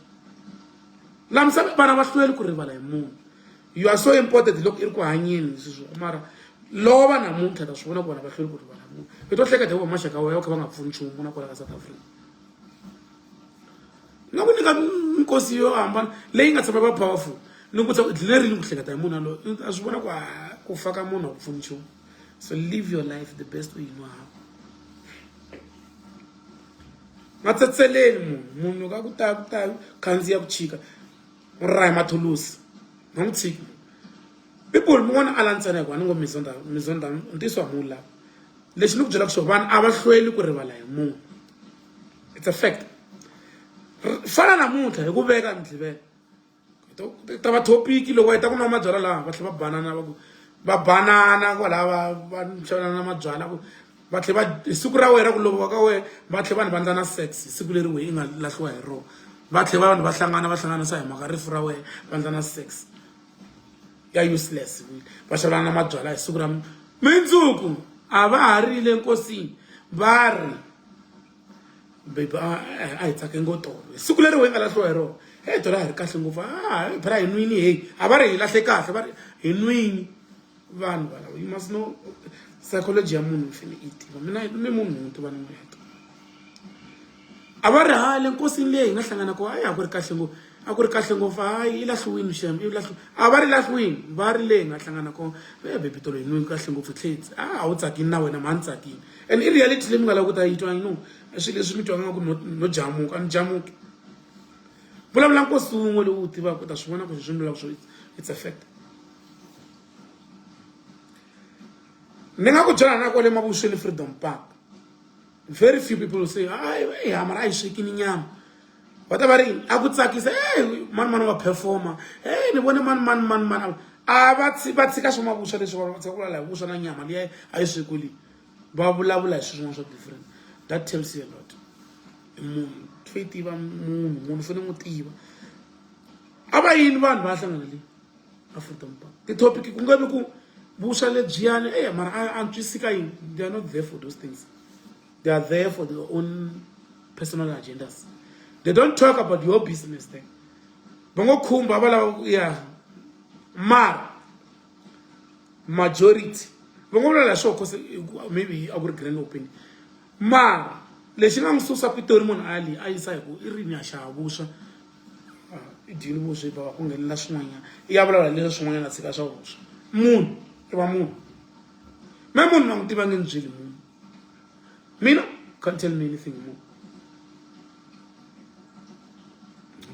La misaveni vana va hlweli ku rivala hi munhu. You are so important loko i ri ku hanyeni sweswo mara lova namuntlha ta swi vona ku vana va hlweli ku rivala hi munhu. I to hleketa hi ku maxaka ya wena va kha va nga pfuni nchumu na kwala ka South Africa. Ni nga ku nyika minkosi yo hambana leyi nga tshama va powerful ni ku i dlile rini ku hleketa hi munhu yaloye a swi vona ku ku fa ka munhu a ku pfuni nchumu. So live your life the best way you know how. Nga tsetseleli munhu munhu loko a ku ta ku ta khandziya ku chika u raha mathulusi nga n'wi tshiki people mi vona ala ntsena hikuva ni ngo mizonda mizonda ntiyiso wa mu lava lexi ni ku byelaka xona vanhu a va hlweli ku rivala hi munhu it's a fact fana namuntlha hi ku veka ndlivela ta va topic loko va heta ku nwa mabyalwa laha va tlhela va banana va ku va banana kwalaha va va xavelana mabyalwa ku va tlhela va hi siku ra wena ku loviwa ka wena va tlhela vanhu va ndla na sex hi siku leri wena i nga lahliwa hi rona. Va tlhela vanhu va hlangana va hlanganisa hi mhaka rifu ra wena va endla na sex ya useless va xavelana na mabyalwa hi siku ra mindzuku a va ha rile nkosini va ri baby a hi tsake ngo tolo hi siku leri we nga lahliwa hi rona hey tolo a hi ri kahle ngopfu a phela hi nwini hey a va ri hi lahle kahle va ri hi nwini vanhu valavo you must know psychology ya munhu mi fanele yi tiva mina mi munhu ni tiva ni n'wi a va ri hale nkosini leyi hi nga hlangana kona ayi a ku ri kahle ngopfu a ku ri kahle ngopfu hayi i lahliwini xem i lahliwini a va ri lahliwini va ri leyi hi nga hlangana kona e baby tolo hi nweni kahle ngopfu tlhe a wu tsakini na wena mhani tsakini and i reality leyi mi nga lava ku ta yi twa you know swilo leswi mi twaka nga ku no jamuka a ni jamuki vulavula nkosi wun'we lowu wu tivaka u ta swi vona ku swi mi vulaka swo it's a fact ni nga ku byela na kwale mavuxeni freedom park very few people will say hayi hey, mara a yi swekini nyama va ta va ri a ku tsakisa hey mani mani wa performa hey ni vone mani mani mani mani a va va tshika swa mavuswa leswi va tshika ku vulavula hi vuswa na nyama liya a yi swekuli va vulavula hi swilo swin'wana swa different that tells you a lot munhu yi tiva munhu munhu fanele n'wi tiva a va yini vanhu va hlangana le a freedom park ti-topic ku nga vi ku vuswa lebyiyani eya mara a antswisika yini they are not there for those things they are there for their own personal agendas they don't talk about your business there va ngo khumba va lava ya mara majority va ngo vulavula swo cause maybe a ku ri grand opening mara lexi nga n'wi susa pitori munhu a li a yisa hi ku i rini a xava vuswa i dyini vuswa bava ku nghenelela swin'wanyana i ya vulavula leswi swin'wanyana a tshika swa vuswa munhu i va munhu me munhu na n'wi tiva nge ni byeli munhu mina can't tell me anything more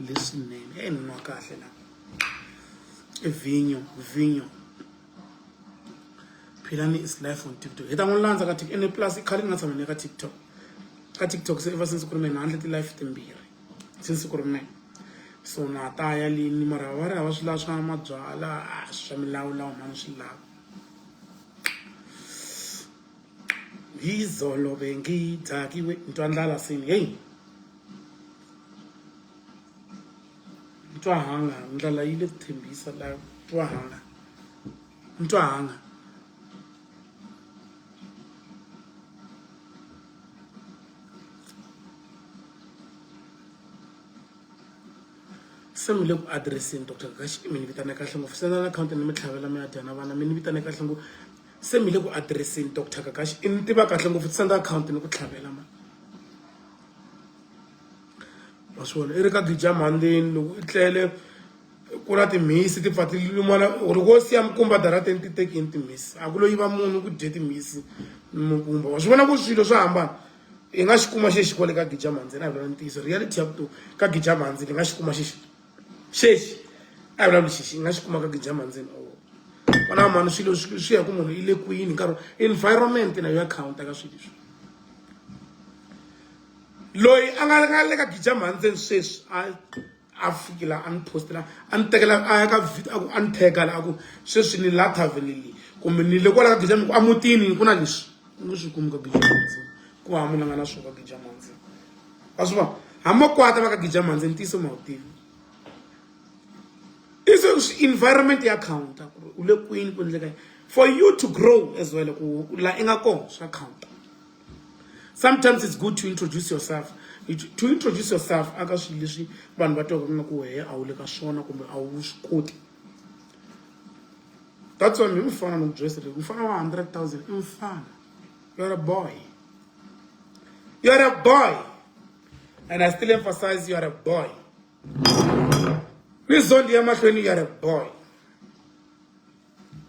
leswinene e ni nwa kahle la i vhinyo vhinyo philani is life on tiktok hi ta n'wi landza ka tiktok ene plus i khale ni nga tshama ni ka tiktok ka tiktok se ever since ku ri mina handle ti-life timbirhi since ku ri mina so na ta ya lini mara va ri hava swi lava swa mabyala a swa milawulawu mani swi lava hi zolo bengidzakiwe ni twa ndlala seni heyi ni twa hanga ndlala yi le ku tshembisa la twa hanga ni twa hanga se mi le ku addresseni dr Gagashi mi ni vitane kahle ngopfu senda na akhawunti ni mi tlhavela mi ya dya na vana mi ni vitane kahle ngopfu se mi le ku addresseni dr Gagashi i ni tiva kahle ngopfu senda akhawunti ni ku tlhavela ma wa swi vona i ri ka gija mhandzeni loko i tlele ku na timhisi ti pfa ti lumana loko wo siya mukumba darateni ti tekini timhisi a ku lo yiva munhu ku dye timhisi mukumba wa swi vona ku swilo swa hambana i nga xi kuma xexi kwale ka gija mhandzeni a hi vulavula ntiyiso reality ya vutomi ka gija mhandzeni i nga xi kuma xexi xexi a hi vulavuli xexi i nga xi kuma ka gija mhandzeni o vona mhani swilo swi ya ku munhu i le kwini nkarhi environment na yo ya counta ka swilo leswi loyi a nga nga le ka gija mhandzeni sweswi a a fiki la a ni postela a ni tekela a ya ka video a ku a ni teka la a ku sweswi ni la thaveni leyi kumbe ni le kwala ka gija mi ku emutini ku na leswi u nge swi kumi ka gija mhandzeni ku hava munhu a nga na swona ka gija mhandzeni wa swi vona hambi makwata va ka gija mhandzeni ntiyiso ma wu tivi i environment ya counter ku u le kwini ku endleka for you to grow as well ku la i nga kona swa counter sometimes it's good to introduce yourself to introduce yourself aka swilo leswi vanhu va twaka nga ku wehe a wu le ka swona kumbe a wu swi koti that's why mi mfana no dress mfana wa 100,000 i mfana you're a boy you're a boy and i still emphasize you're a boy ni zondi ya mahlweni you're a boy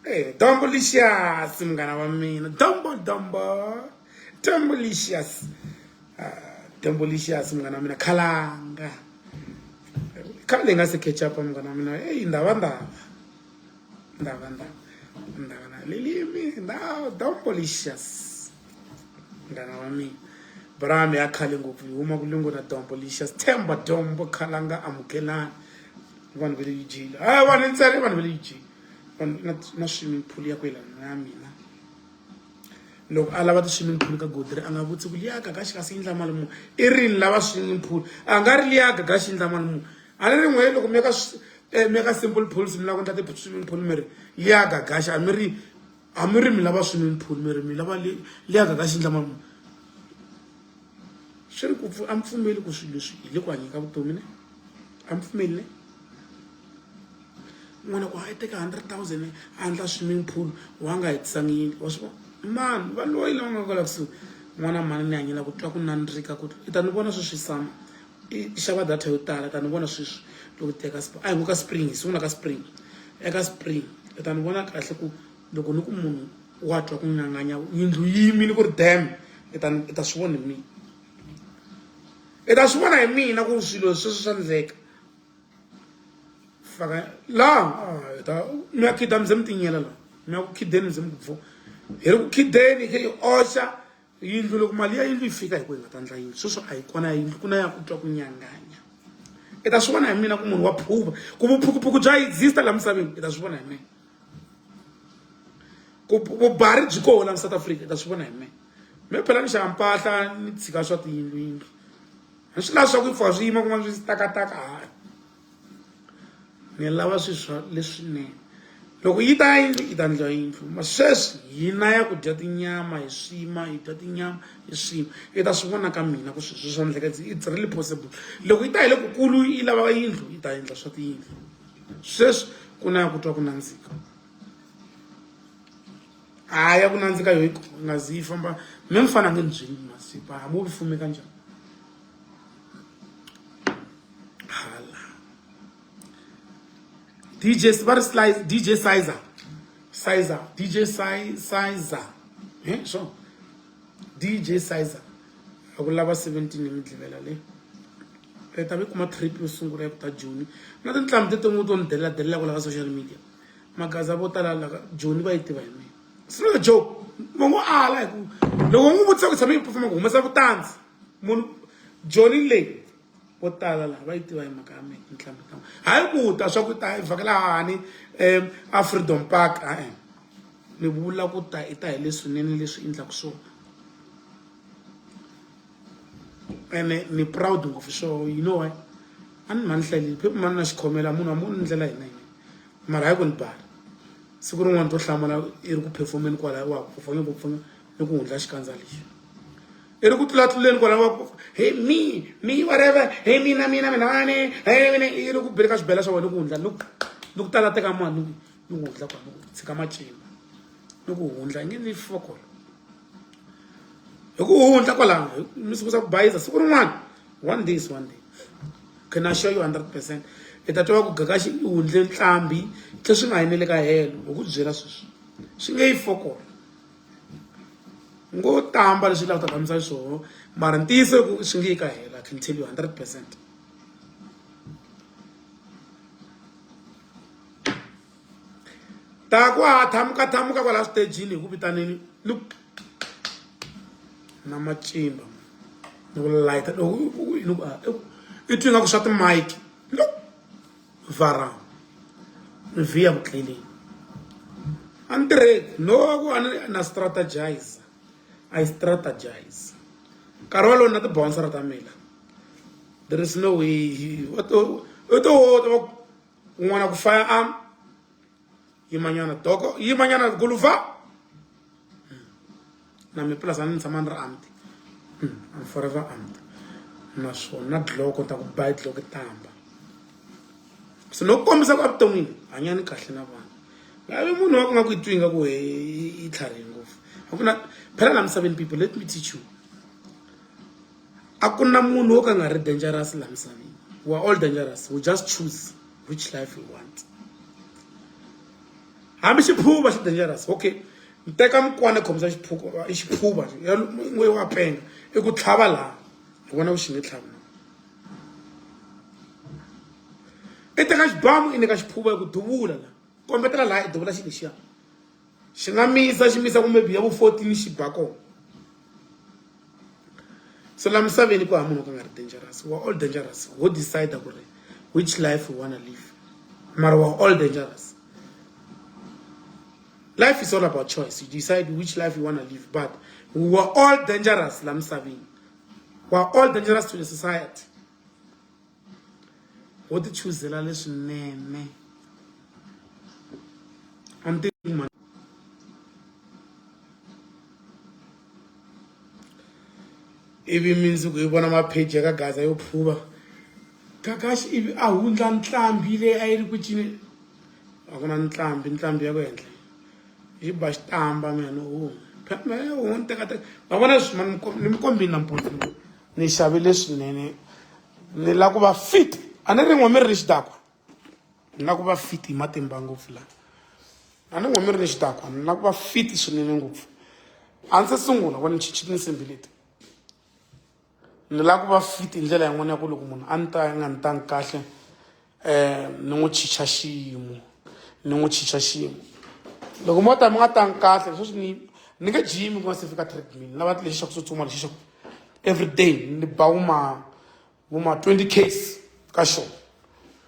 Hey, Dombolicious munghana wa mina Dombo Dombo Dombolicious Dombolicious munghana wa mina khalanga khale hi nga se catch up munghana wa mina hey ndava ndava ndava ndava ndava na lilimi ndava Dombolicious munghana wa mina brami ya khale ngopfu hi huma ku lungu na Dombolicious Themba Dombo khalanga amukelani vanhu va le UG hayi vanhu ntsena vanhu va le UG vanhu na na swimming pool ya ku yelana na ya mina Loko a lava ti-swimming pool ka Godri a nga vutisi ku liya Gagashi kasi yi endla mali muni. I rini lava swimming pool? A nga ri liya Gagashi yi endla mali muni. A ni ri n'we loko mi ya ka mi ya ka simple pools mi lava ku endla ti-swimming pool mi ri liya Gagashi a mi ri a mi ri mi lava swimming pool mi ri mi lava liya Gagashi yi endla mali muni. Swi ri ku a mi pfumeli ku swilo leswi hi le ku hanyeni ka vutomi ne a mi pfumeli ne. N'wana ku a yi teka 100,000 a endla swimming pool wa nga hetisangi yindlu wa swi vona mani va loyi lava nga kwala kusuhi n'wana mhani ni hanyela ku twa ku nandzika ku i ta ni vona sweswi sama i xava data yo tala ta ni vona sweswi loko teka a hi ngo ka spring hi sungula ka spring eka spring i ta ni vona kahle ku loko ni ku munhu wa twa ku nyanganya yindlu yi yimile ku ri dam i ta i ta swi vona hi mina i ta swi vona hi mina ku swilo sweswo swa endleka faka laha ah, ta mi ya khida mi ze mi tinyela laha mi ya ku khideni mi ze mi ku pfu hi ri ku khideni hi khe hi oxa yindlu loko mali ya yindlu yi fika hi ku hi nga ta ndla yindlu sweswo a hi kona ya yindlu ku na ya ku twa ku nyanganya i ta swi vona hi mina ku munhu wa phuva ku vuphukuphuku bya exista laha misaveni i ta swi vona hi mina ku vubari byi koho laha South Africa i ta swi vona hi mina me phela ni xava mpahla ni tshika swa tiyindlu yindlu a swi lavi swa ku pfuka swi yima kun'wana swi takataka hayi ni lava swilo swa leswinene loko yi ta yindlu yi ta ndliwa yindlu ma sweswi hina ya ku dya tinyama hi swima hi dya tinyama hi swima i ta swi vona ka mina ku swilo swa endleka it's really possible loko yi ta hi le kukulu yi lava yindlu yi ta endla swa tiyindlu sweswi ku na ya ku twa ku nandzika hayi ya ku nandzika yo yi nga zi yi famba me mfana nge ni byeli masiku hambi wo fume kanjhani hala DJ va ri slice DJ Sizer Sizer DJ Sizer eh so DJ Sizer a ku lava 17 hi midlivela leyi ri ta vi kuma trip yo sungula ya ku ta Joni na tinhlambi tetin'we to ni delela delela kwala ka social media magaza vo tala la Joni va yi tiva hi mina it's not a joke va ngo ala hi ku loko n'wi vutisa ku tshame yi performa ku humesa vutanzi munhu Joni leyi vo tala laha va yi tiva hi mhaka ya mina tinhlambi ta hayi ku ta swa ku ta yi vhakela hani um a Freedom Park e-e ni vula ku ta i ta hi leswinene leswi endlaka swona ene ni proud ngopfu swo you know why a ni mhani hlaleli phepha mani na xikhomela munhu a mu ni ndlela hina hina mara hayi ku ni bala siku rin'wana to hlamala i ri ku performeni kwala wa ku performa performa ni ku hundla xikandza lexi i ri ku tlulatluleni kwala wa ku hey me me whatever hey mina mina mina ani hey mina i ri ku bele ka xibela xa wena ni ku hundla ni ku ni ku tala teka mani ni ku hundla kwala ni ku tshika macimba ni ku hundla i nge ni fokolo hi ku hundla kwalano mi sungula ku bayiza siku rin'wana one day is one day can I show you 100 percent i ta twa ku gagaxi i hundle ntlhambi tlhe swi nga yimele ka helo hi ku byela sweswi swi nge yi fokola ngo tamba leswi lava ta tambisa swona mara ntiyiso ku swi nge yi ka helo I can tell you 100 percent ta ku ha thamuka thamuka kwala switejini hi ku vitanini ni na macimba ni ku layita loko i twi nga ku swa timike no vara ni vhiya ku tleleni a ni tirheki no ku a ni na strategize I strategize nkarhi wolowo na ti-bouncer ta mina there is no way u to u to un'wana ku fire arm yimanyana doko yimanyana guluva na mi plus a ni tshama ni ri armed I'm forever armed naswona dloko ta ku ba dloko tamba so no kombisa ku evuton'wini hanyani kahle na vanhu nga vi munhu wa ku nga ku yi twi nga ku yi tlharihi ngopfu a ku na phela laha misaveni people let me teach you a ku na munhu wo ka nga ri dangerous laha misaveni we are all dangerous we just choose which life we want hambi xiphuva xi dangerous okay teka mukwana khomisa xiphuva i xiphuva n'we wa penga i ku tlhava laha hi vona ku xi nge tlhavi i teka xibamu i nyika xiphuva i ku duvula laha kombetela laha i duvula xi lexiya xi nga misa xi misa kumbe biya vo 14 xi ba kona so la misaveni ku hava munhu wo ka nga ri dangerous we are all dangerous ho decide ku ri which life we wanna live mara we are all dangerous. Life is all about choice. You decide which life you want to live. But we are all dangerous, la misaveni. We are all dangerous to the society. Wo ti chuzela leswinene. A ni tivi mhani. Ivi mindzuku hi vona mapheji ya ka Gaza yo phuva. Gagash ivi a hundla ntlambhi leyi a yi ri ku cineni. A ku na ntlambhi ntlambhi ya ku henhla yi ba xitamba mina ni huma phela ni teka teka ma vona leswi mani ni mi kombini nampundzu ni xavile swinene ni lava ku va fit a ni ri n'we mi ri ni xidakwa ni lava ku va fit hi matimba ngopfu laha a ni n'we mi ri ni xidakwa ni lava ku va fit swinene ngopfu a ndzi se sungula ku ni chichi tinsimbhi leti Ni lava ku va fit hi ndlela yin'wana ya ku loko munhu a ni ta a nga ni tangi kahle ni n'wi chicha xiyimo ni n'wi chicha xiyimo loko mo ta mi nga tangi kahle sweswi ni ni nge jimi ku nga se fika treadmill ni lava lexi xa ku tsutsuma lexi xa ku everyday ni ba vo ma vo ma 20 case ka xona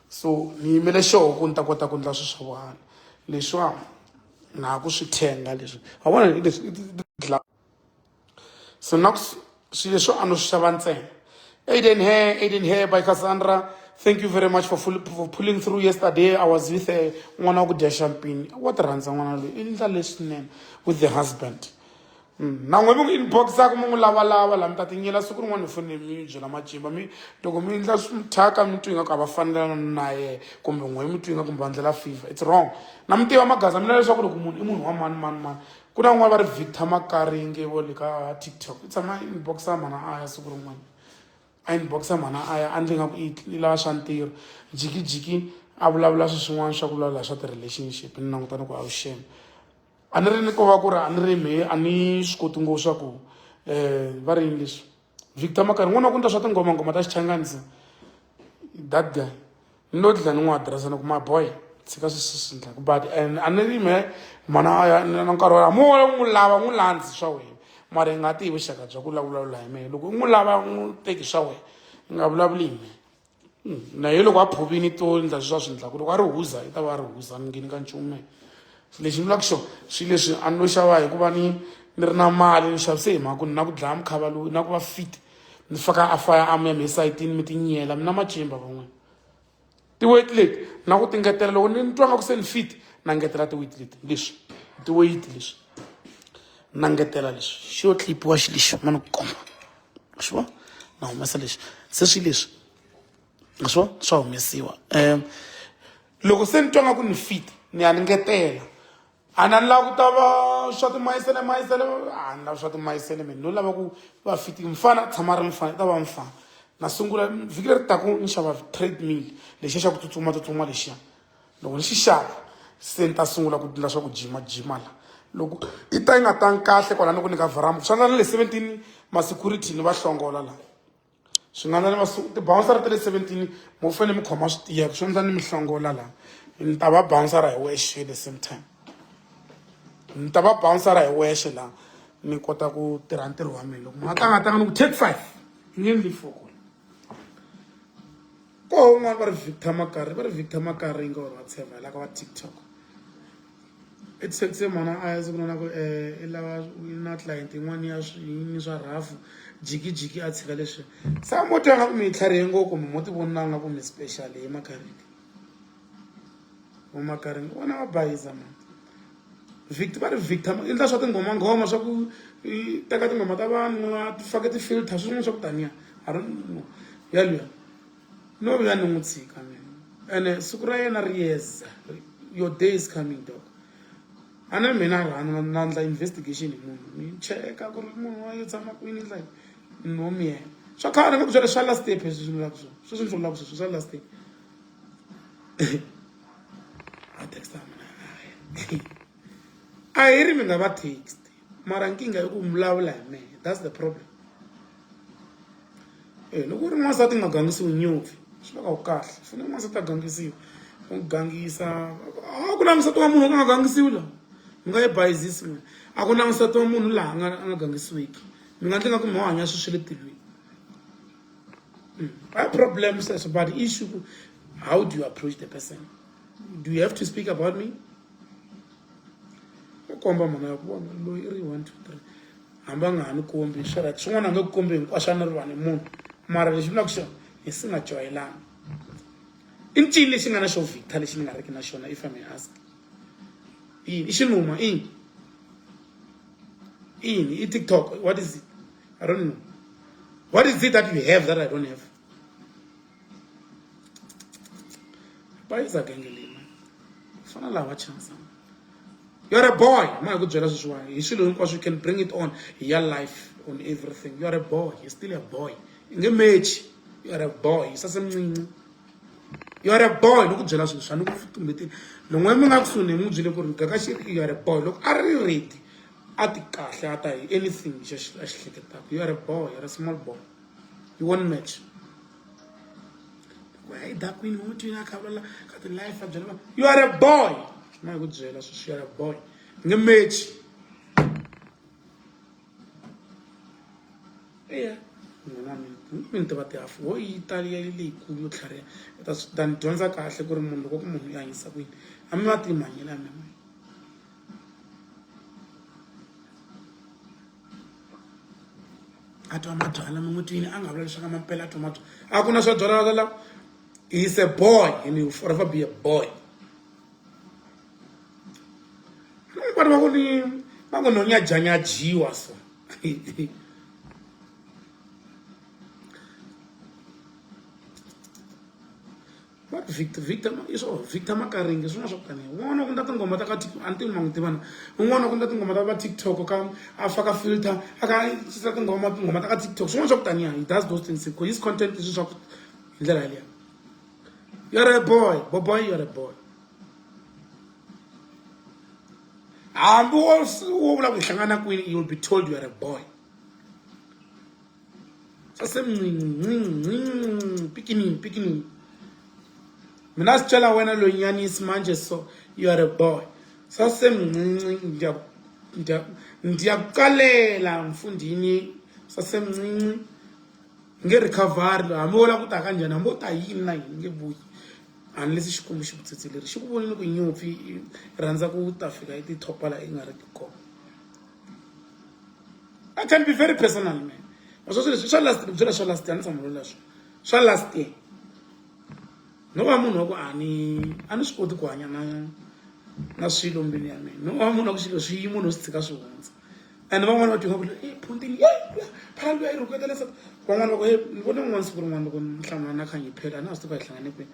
so ni yimele xoho ku ni ta kota ku endla swilo swa vuhanya leswiwa na ha ku swi thenga leswi wa vona leswi so na swilo leswi a no swi xava ntsena Aiden Hair, Aiden Hair by Cassandra. Thank you very much for, full, for pulling through yesterday. I was with a n'wana wa ku dya champagne. Wa ti rhandza n'wana loyi. I ndla leswinene with the husband. Na n'we mi n'wi inboxaka mi n'wi lavalava laha mi ta tinyela siku rin'wana mi fanele mi byela macimba mi loko mi endla thyaka mi twi ingaku a va fanelana na yehe kumbe n'we mi twi ingaku mi va ndlela fever it's wrong na mi tiva magaza mina leswaku loko munhu i munhu wa mani mani mani Ku na un'wana va ri Victor Makaringe vo le ka TikTok i tshama a inbox-a mhana a ya siku rin'wana a inbox-a mhana a ya a ndli nga ku i lava swa ntirho jikijiki a vulavula swilo swin'wana swa ku vulavula swa ti-relationship ni languta ni ku avuxeni a ni ri ni ko va ku ri a ni ri mehe a ni swi koti ngopfu swa ku um va ri yini leswi Victor Makari n'wana wa ku ndla swa tinghoma nghoma ta Xichangani that guy ni lo dlina ni n'wi adirese ni ku my boy tshika swi swi swi ndlaku but and a ni ri mehe mana a ya na nkarhi wa mo n'wi lava n'wi landzi swa wena mara i nga tivi vuxaka bya ku vulavula hi mehe loko u n'wi lava n'wi teki swa wena i nga vulavuli hi mehe na ye loko a phovini to endla sweswi a swi endlaku loko a ri huza i ta va a ri huza ni ngheni ka nchumu mehe lexi ni vulaka xona swilo leswi a ni lo xava hikuva ni ni ri na mali ni xavise hi mhaka ku ni na ku dlaya mukhava lowu na ku va fit ni faka a fire arm ya mehe sayitini mi tinyela mi na macimba van'wana ti-weight leti na ku ti ngetela loko ni twa nga ku se ni fit na ngetela ti-weight leti leswi ti-weight leswi na ngetela leswi xi yo tlipiwa xi lexi ma ni ku komba swi vona na humesa lexi se swi leswi swi vona swa humesiwa um loko se ni twa nga ku ni fit ni ya ni ngetela a na ni lava ku ta va swa timayisele mayisele a ni lava swa timayisele mina no lava ku va fit mfana tshama ri mfana i ta va mfana na sungula vhiki leri taku ni xava treadmill lexiya xa ku tsutsuma tsutsuma lexiya loko ni xi xava se ni ta sungula ku endla swa ku jima jima la loko i ta yi nga tangi kahle kwala ni ku ni ka vharamu swi endla na le 17 ma-security ni va hlongola la swi nga endla ni ti-bouncer ta le 17 mo fanele mi khoma swi tiya swi endla ni mi hlongola la ni ta va bouncer hi wexe the same time ni ta va bouncer hi wexe la ni kota ku tirha ntirho wa mina loko munhu a tlanga tlanga ni ku take five ni nge ndli fokol koho un'wana va ri Victor Makari va ri Victor Makaringa or whatever la ka va TikTok i se mhana a ya siku na ku i lava na client yin'wana ya yini swa rhafu jikijiki a tshika leswi se a mo twa nga ku mi tlharihe ngopfu kumbe mo ti vona nga ku mi special hi Makaringa vo Makaringa vona va bayiza mani Victor va ri Victor i endla swa tinghoma nghoma swa ku teka tinghoma ta vanhu a ti fake ti-filter swin'wana swa ku taniya I don't know yaliya no vuya ni n'wi tshika mina ene siku ra yena ri yeza your day is coming dog a na mina rhanga na ndla investigation hi munhu ni cheka ku ri munhu wa yo tshama kwini ndla no miyela swa khale nga ku byela swa last step leswi swi vulaka swona sweswi ni swi vulaka sweswi swa last step a texta mina a hi ri mi nga va text mara nkingha i ku vulavula hi mehe that's the problem e loko u ri n'wansati nga gangisiwi nyopfi swi va ka ku kahle fanele n'wansati a gangisiwa u gangisa a ku na nsati wa munhu a nga gangisiwi laha mi nga yi bayizisi n'wina a ku na nsati wa munhu laha a nga a nga gangisiwiki mi nga ndli nga ku mi hanya sweswi le tilweni a problem sweswo but issue ku how do you approach the person do you have to speak about me? komba mhaka ya ku vona loyi i ri 1 2 3 hambi a nga ha ni kombi swi right swin'wana a nge ku kombi hinkwaswo a ni ri vanhu munhu mara lexi vulaka xona hi si nga jwayelani i ncini lexi nga na xo Victor lexi ni nga riki na xona if I may ask yini i xinuma i yini i TikTok what is it I don't know what is it that you have that I don't have bayiza genge leyi man fana laha va chance you're a boy ma hi ku byela sweswiwani hi swilo hinkwaswo you can bring it on your life on everything you're a boy you're still a boy i nge mechi you're a boy sasemncinci you're a boy ni ku byela swilo swa ni ku tumbetini loko mi nga kusuhi ni n'wi byele ku ri gakaxi you're a boy loko a ri ready a ti kahle a ta hi anything lexi a xi hleketaka you're a boy you're a small boy you won't match hey dakwini u twini a kha vulavula ka ti-life a byela vanhu you are a boy ma hi ku byela sweswi you are a boy nge match eya n'wana wa mina mi ni tiva tihafu ho yi tali ya leyikulu yo tlhariha ta ta ni dyondza kahle ku ri munhu loko ku munhu i hanyisa ku yini a mi va tivi mahanyelo ya mina a twa mabyala mi n'wi twini a nga vula leswaku mampela a twa mabyala a ku na swa byala la he is a boy and he will forever be a boy vanhu va ku ni va ku no nyajanyajiwa so Va ri Victor, Victor i swo Victor Makaringe swin'wana swa ku taniya. Un'wana wa ku endla tinghoma ta ka a ni tivi ma n'wi tiva na. Un'wana wa ku endla tinghoma ta va TikTok ka a faka filter a ka cinca tinghoma tinghoma ta ka TikTok swin'wana swa ku taniya. He does those things because his content i swilo swa ku hi ndlela yaliya. You're a boy, boy, you're a boy. Hambi wo wo vula ku hi hlangana kwini you'll be told you are a boy. Sasemncinci ncinci ncinci pikinini pikinini. Mina sitshela wena lo nyanisi manje so you are a boy. Sasemncinci ndiyakuqalela mfundini sasemncinci nge recovery hambi wo lava ku ta kanjhani hambi wo ta yini na yini nge vuyi unless Xikwembu xi ku tsetseleri xi ku vonile ku nyopfi yi rhandza ku ta fika yi ti thopa la yi nga riki kona. I can be very personal man. Swa swilo leswi swa last byela swa last year a ni tshama vula swo swa last year no va munhu wa ku a ni a ni swi koti ku hanya na na swilo mbilu ya mina no va munhu wa ku swilo swi yimo no swi tshika swi hundza and van'wani va twa ku e phuntini ye phela luya yi rhuketela se van'wani va ku e ni vone un'wana siku rin'wana loko ni hlamula na khanyi phela a na ha swi tivi ku hi hlangane kwini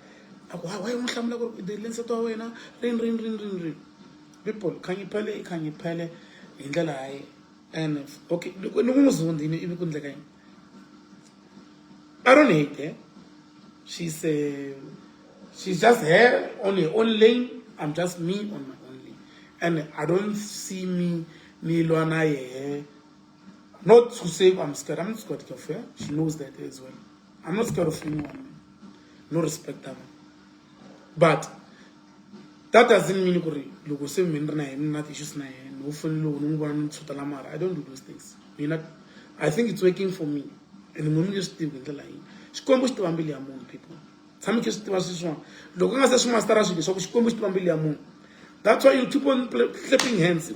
a ku hayi n'wi hlamula ku ri le nsati wa wena rini rini rini rini rini people khanyi phele i khanyi phele hi ndlela ya yena and okay loko ni n'wi zondhini ivi ku endleka yini I don't hate her she's a, she's just her on her own lane I'm just me on my own lane and I don't see me ni lwa na yehe not to say I'm scared I'm not scared of her she knows that as well I'm not scared of anyone no respect her but that doesn't mean ku ri loko se mi ni ri na yena ni na ti-issues na yena no fanele loko ni n'wi vona ni tshutela mara i don't do those things mina i think it's working for me and n'wina mi nge swi tivi hi ndlela yini xikwembu xi tiva mbilu ya munhu people tshami khe swi tiva sweswiwani loko u nga se swi mastara swilo leswaku xikwembu xi tiva mbilu ya munhu that's why you keep on clapping hands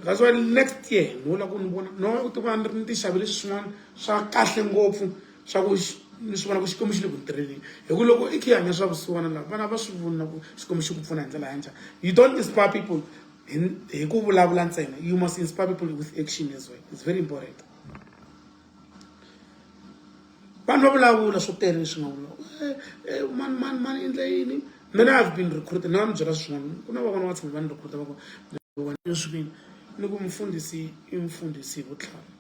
that's why next year no la ku ni vona no ku tiva ni ri ni ti xavele swin'wana swa kahle ngopfu swa ku ni swi vona ku xikwembu xi le ku ni tirheleni hi ku loko i kha i hanya swa vusiwana laha vana va swi vona ku xikwembu xi ku pfuna hi ndlela ya njhani you don't inspire people hi ku vulavula ntsena you must inspire people with action as well it's very important vanhu va vulavula swo tele leswi nga vula eh, eh, mani mani mani endle yini mina i've been recruited ni nga mi byela swin'wana ku na van'wana va tshama va ni recruita va ku leswi ni ku mufundhisi i mufundhisi hi vutlhari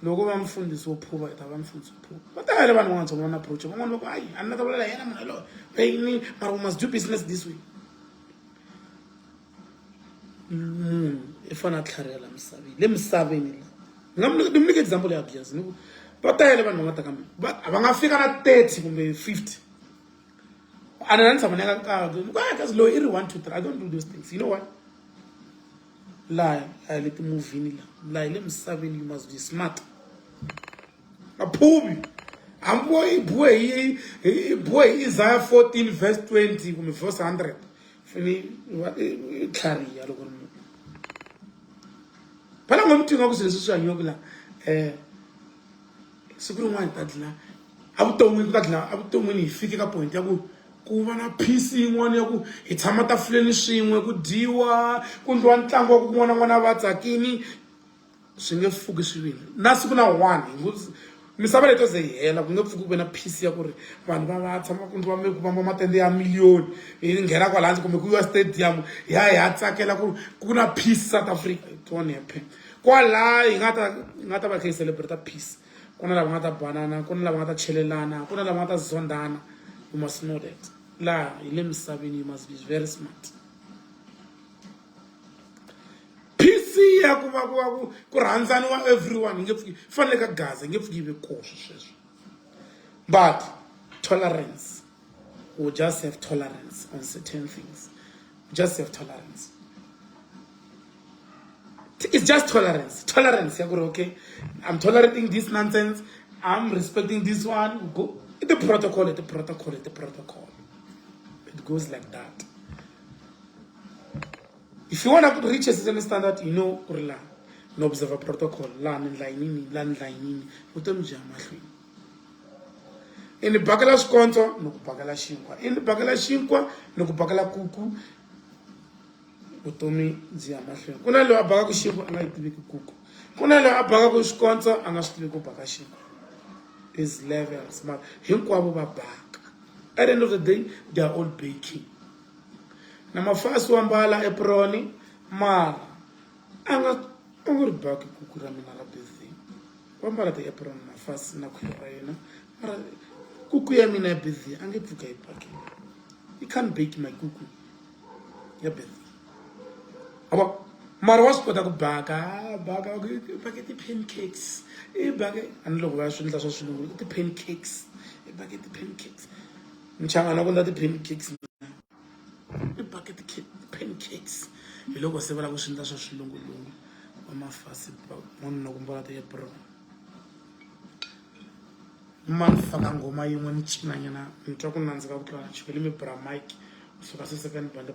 loko va mufundhisi wo phuva i ta va mufundhisi wo phuva va tele vanhu va nga tshama va na approach van'wana va ku hayi a ni la ta vulela yena munhu yaloye hey ni mara we must do business this way munhu i fanele a tlhariha la misaveni le misaveni la ni nga ni mi nyika example ya obvious ni ku va tele vanhu va nga ta ka mina va va nga fika na 30 kumbe 50 a ni na ni tshama ni ya ka ni ku kasi loyi i ri 1 2 3 i don't do those things you know what laha a hi le timovhini la laha hi le misaveni you must be smart aphuvi hambi wo i buwe hi i buwe hi Isaiah 14 verse 20 kumbe verse 100 fane i tlhariha loko ri munhu. Phela ngo mi twi nga ku swilo leswi swi hanyiwaka la siku rin'wana hi ta dlina evuton'wini ku ta dlina evuton'wini hi fike ka point ya ku ku va na peace yin'wana ya ku hi tshama tafuleni swin'we ku dyiwa ku ndliwa ntlangu wa ku kun'wana na n'wana va tsakini swi nge pfuki swi vile na siku na one hi ngo misava leyi to ze yi hela ku nge pfuki ku ve na peace ya ku ri vanhu va va tshama ku ndliwa ku vamba matende ya miliyoni hi nghena kwala hansi kumbe ku yiwa stadium hi ya hi ya tsakela ku ku na peace South Africa it won't happen kwala hi nga ta hi nga ta va kha hi celebrate peace ku na lava nga ta banana ku na lava nga ta chelelana ku na lava nga ta zondana you must know that laha hi le misaveni you must be very smart peace ya ku va ku va ku ku rhandzaniwa everyone yi nge pfuki fanele ka gaza yi nge pfuki yi ve koho sweswo but tolerance we just have tolerance on certain things we just have tolerance it's just tolerance tolerance ya ku ri okay i'm tolerating this nonsense i'm respecting this one go the protocol the protocol the protocol it goes like that if you want to reach a certain standard you know ku ri laha ni observe protocol laha ni ndla yinini laha ni ndla yinini vutomi byi ya mahlweni i ni bakela swikondzo ni ku bakela xinkwa i ni bakela xinkwa ni ku bakela kuku vutomi byi ya mahlweni ku na loyi a bakaka xinkwa a nga yi tiviki kuku ku na loyi a bakaka swikondzo a nga swi tivi ku baka xinkwa is levels mara hinkwavo va baka at the end of the day they are all baking na mafasi wa mbala aproni mara a nga a nga ri baki kuku ra mina ra birthday wa mbala ti-apron mafasi na khwiri ra yena mara kuku ya mina ya birthday a nge pfuka yi bakile you can't bake my kuku ya birthday abo mara wa swi kota ku baka baka bake ti-pancakes i bake a ni loko va swi endla swa swilungu i ti-pancakes i bake ti-pancakes mchangana ku endla ti-pancakes i bake ti-pancakes hi loko se va lava ku swi endla swa swilungulungu va mafasi n'wanuna ku mbala ti-apron ma ni faka nghoma yin'we ni cinanyana ni twa ku nandzika ku tlula chukele mi bra mike kusuka se second band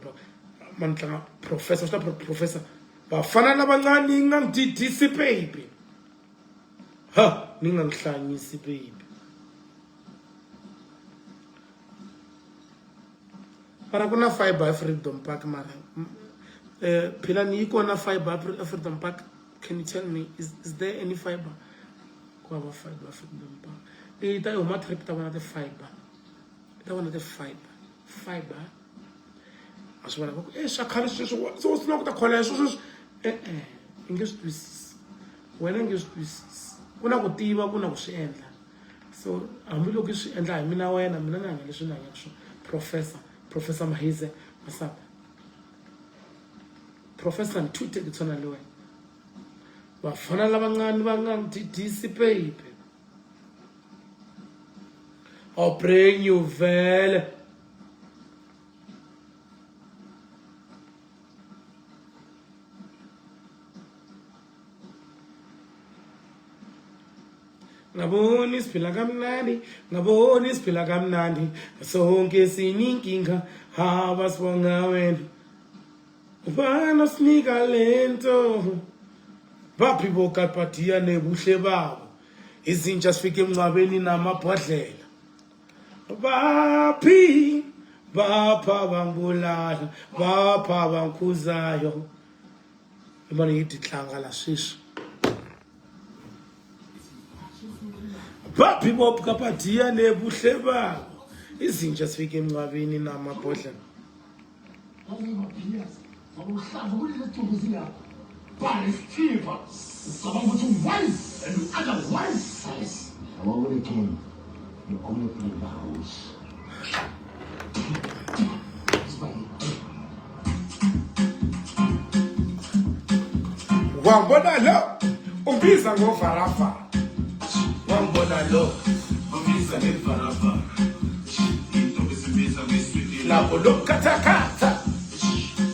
ma ni tlanga professor swi ta professor vafana lavancane ni nga ngididisi baby ha ni nga ngihlanyisi baby mara ku na fiber freedom park mara phela ni yi kona fiber freedom park can you tell me is, is there any fiber ku hava fiber freedom park i ta yi huma trip ta vona ti-fiber ta vona ti-fiber fiber a swi vona ku e swa khale sweswo se u sungula ku ta khola sweswo sweswo e-e i nge swi twisisi wena i nge swi twisisi ku na ku tiva ku na ku swi endla so hambiloko i swi endla hi mina wena mina ni hanya leswi ni hanyaka swona professor professor mahize masapa professor nthute ke tshwana le wena vafana lavancane va nga ngididisi baby I'll bring you vele ngaboni siphila kamnandi ngaboni siphila kamnandi sonke sininkinga haba sibonga wena ubani osinika lento baphi bokapadiya nebuhle babo izinja sifike emngcwabeni namabhodlela baphi bapha bangibulala bapha bangikhuzayo imali yi tlanga la sweswi baphi bokapadiya nebuhle babo izinja sifike emngcwabeni namabhodlela Wangibona lo umbiza ngovaravara Wangibona lo umbiza ngevaravara Into esimbiza ngeswidi lapho lokukhathakhatha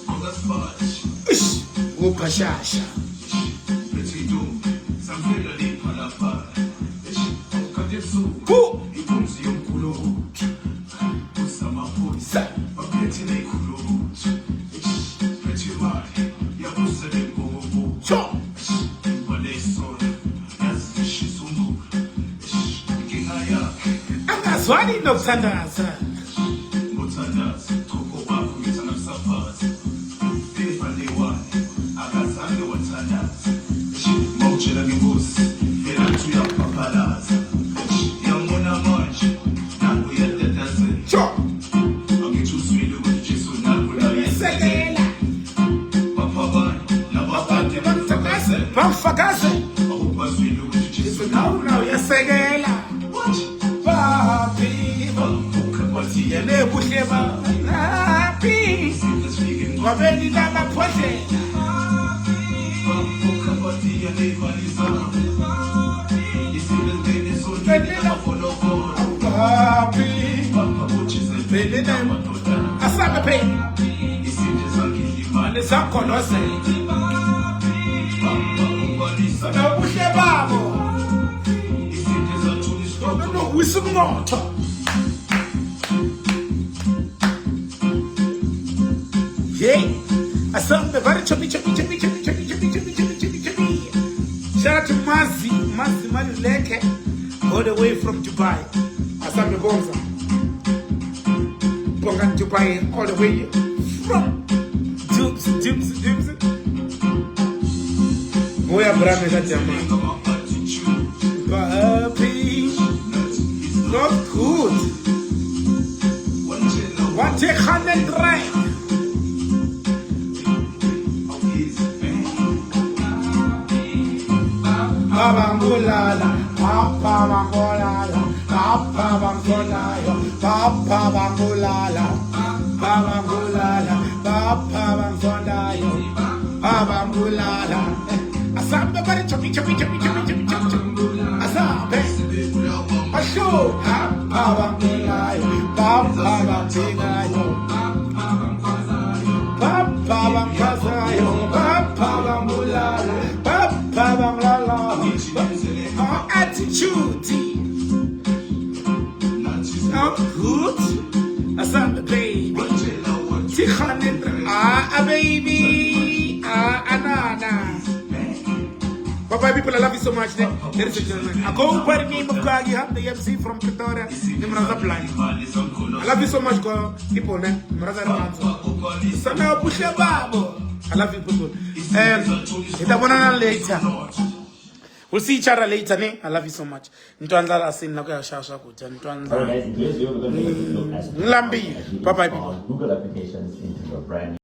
Akasiphathi Ish, uphashasha Phethe intombi samfela liphalaphala Awukade ebusuku Ku inkunzi yomkhulukuthu Usamaphoyisa baphethe neyikhulukuthu Phethe imali yabusa nemgongobuthu Sho. Akazwani nokuthandaza. Ngothandaza, chopho wakho ngithi angakusaphathi. Beva lewane, akazange wathandaza. Mawutshela ngenkosi, yena uthi uyaphaphalaza. Yambona manje, nangu uyatatazela. Sho. Angithi uzwile ukuthi Jesu nakho la Sekela. Bapha abantu, laba bantu Bamfakaze. Bamfakaze. Awubazwile ukuthi Jesu Nawu nawu yasekela. What? Baphi. Bavuka bathi yena Yene buhle baphi. sifike Ngwabeni lamaphodlela. Bavuka bathi yena imali zabo. Isibenzeni esonini amavolovolo. Baphi. Bapha boJesu Vele na- amadoda. Asabe phela. Izinto zangidla imali. Lezakholozela. Bapha ubalisa. Nobuhle babo. Izinto zathula isiqotho. Nokuwisa umnotho. Hey, asambe vari chomi chomi chomi chomi chomi chomi chomi chomi chomi chomi. Shout out to Mazi, Mazi Maluleke, all the way from Dubai. Asambe Bonza. Bonga Dubai, all the way from Dubs, Dubs, Dubs. Moya Brahme ka Jaman. Ngama-attitude. Papi, Not is not good. Watshela What a hundred right. awuyizi bang. Babangulala, papa bangolala, papa bangolayo, papa bangulala, babangulala, papa bangolayo, babangulala. Asambe bari chomi chomi chomi chomi chomi chomi chomi. Asambe. Sebebulawa Asho, papa bangulayo, papa banginayo. Papa bangkhazayo, papa bangulala, papa banglala. Our attitude not good. Asambe baby. Watshela what Tikhanendra. Ah, ah, baby. Ah, anana. Bye bye, people. I love you so much. Ne? Ladies and gentlemen, I go by the name of Kagi, I'm the MC from Pretoria. Nimraza Blind. I love you so much, God. People, ne? Nimraza Ranzo. Sana buhle babo. I love you, people. Hi ta vonana later. We'll see each other later, ne? I love you so much. Ntwandla asini la ku ya xava swakudya. Alright Ntwandla. guys, in today's video we're going to take a quick look at Ngilambile. actually Bye bye, install people. Google applications into your brand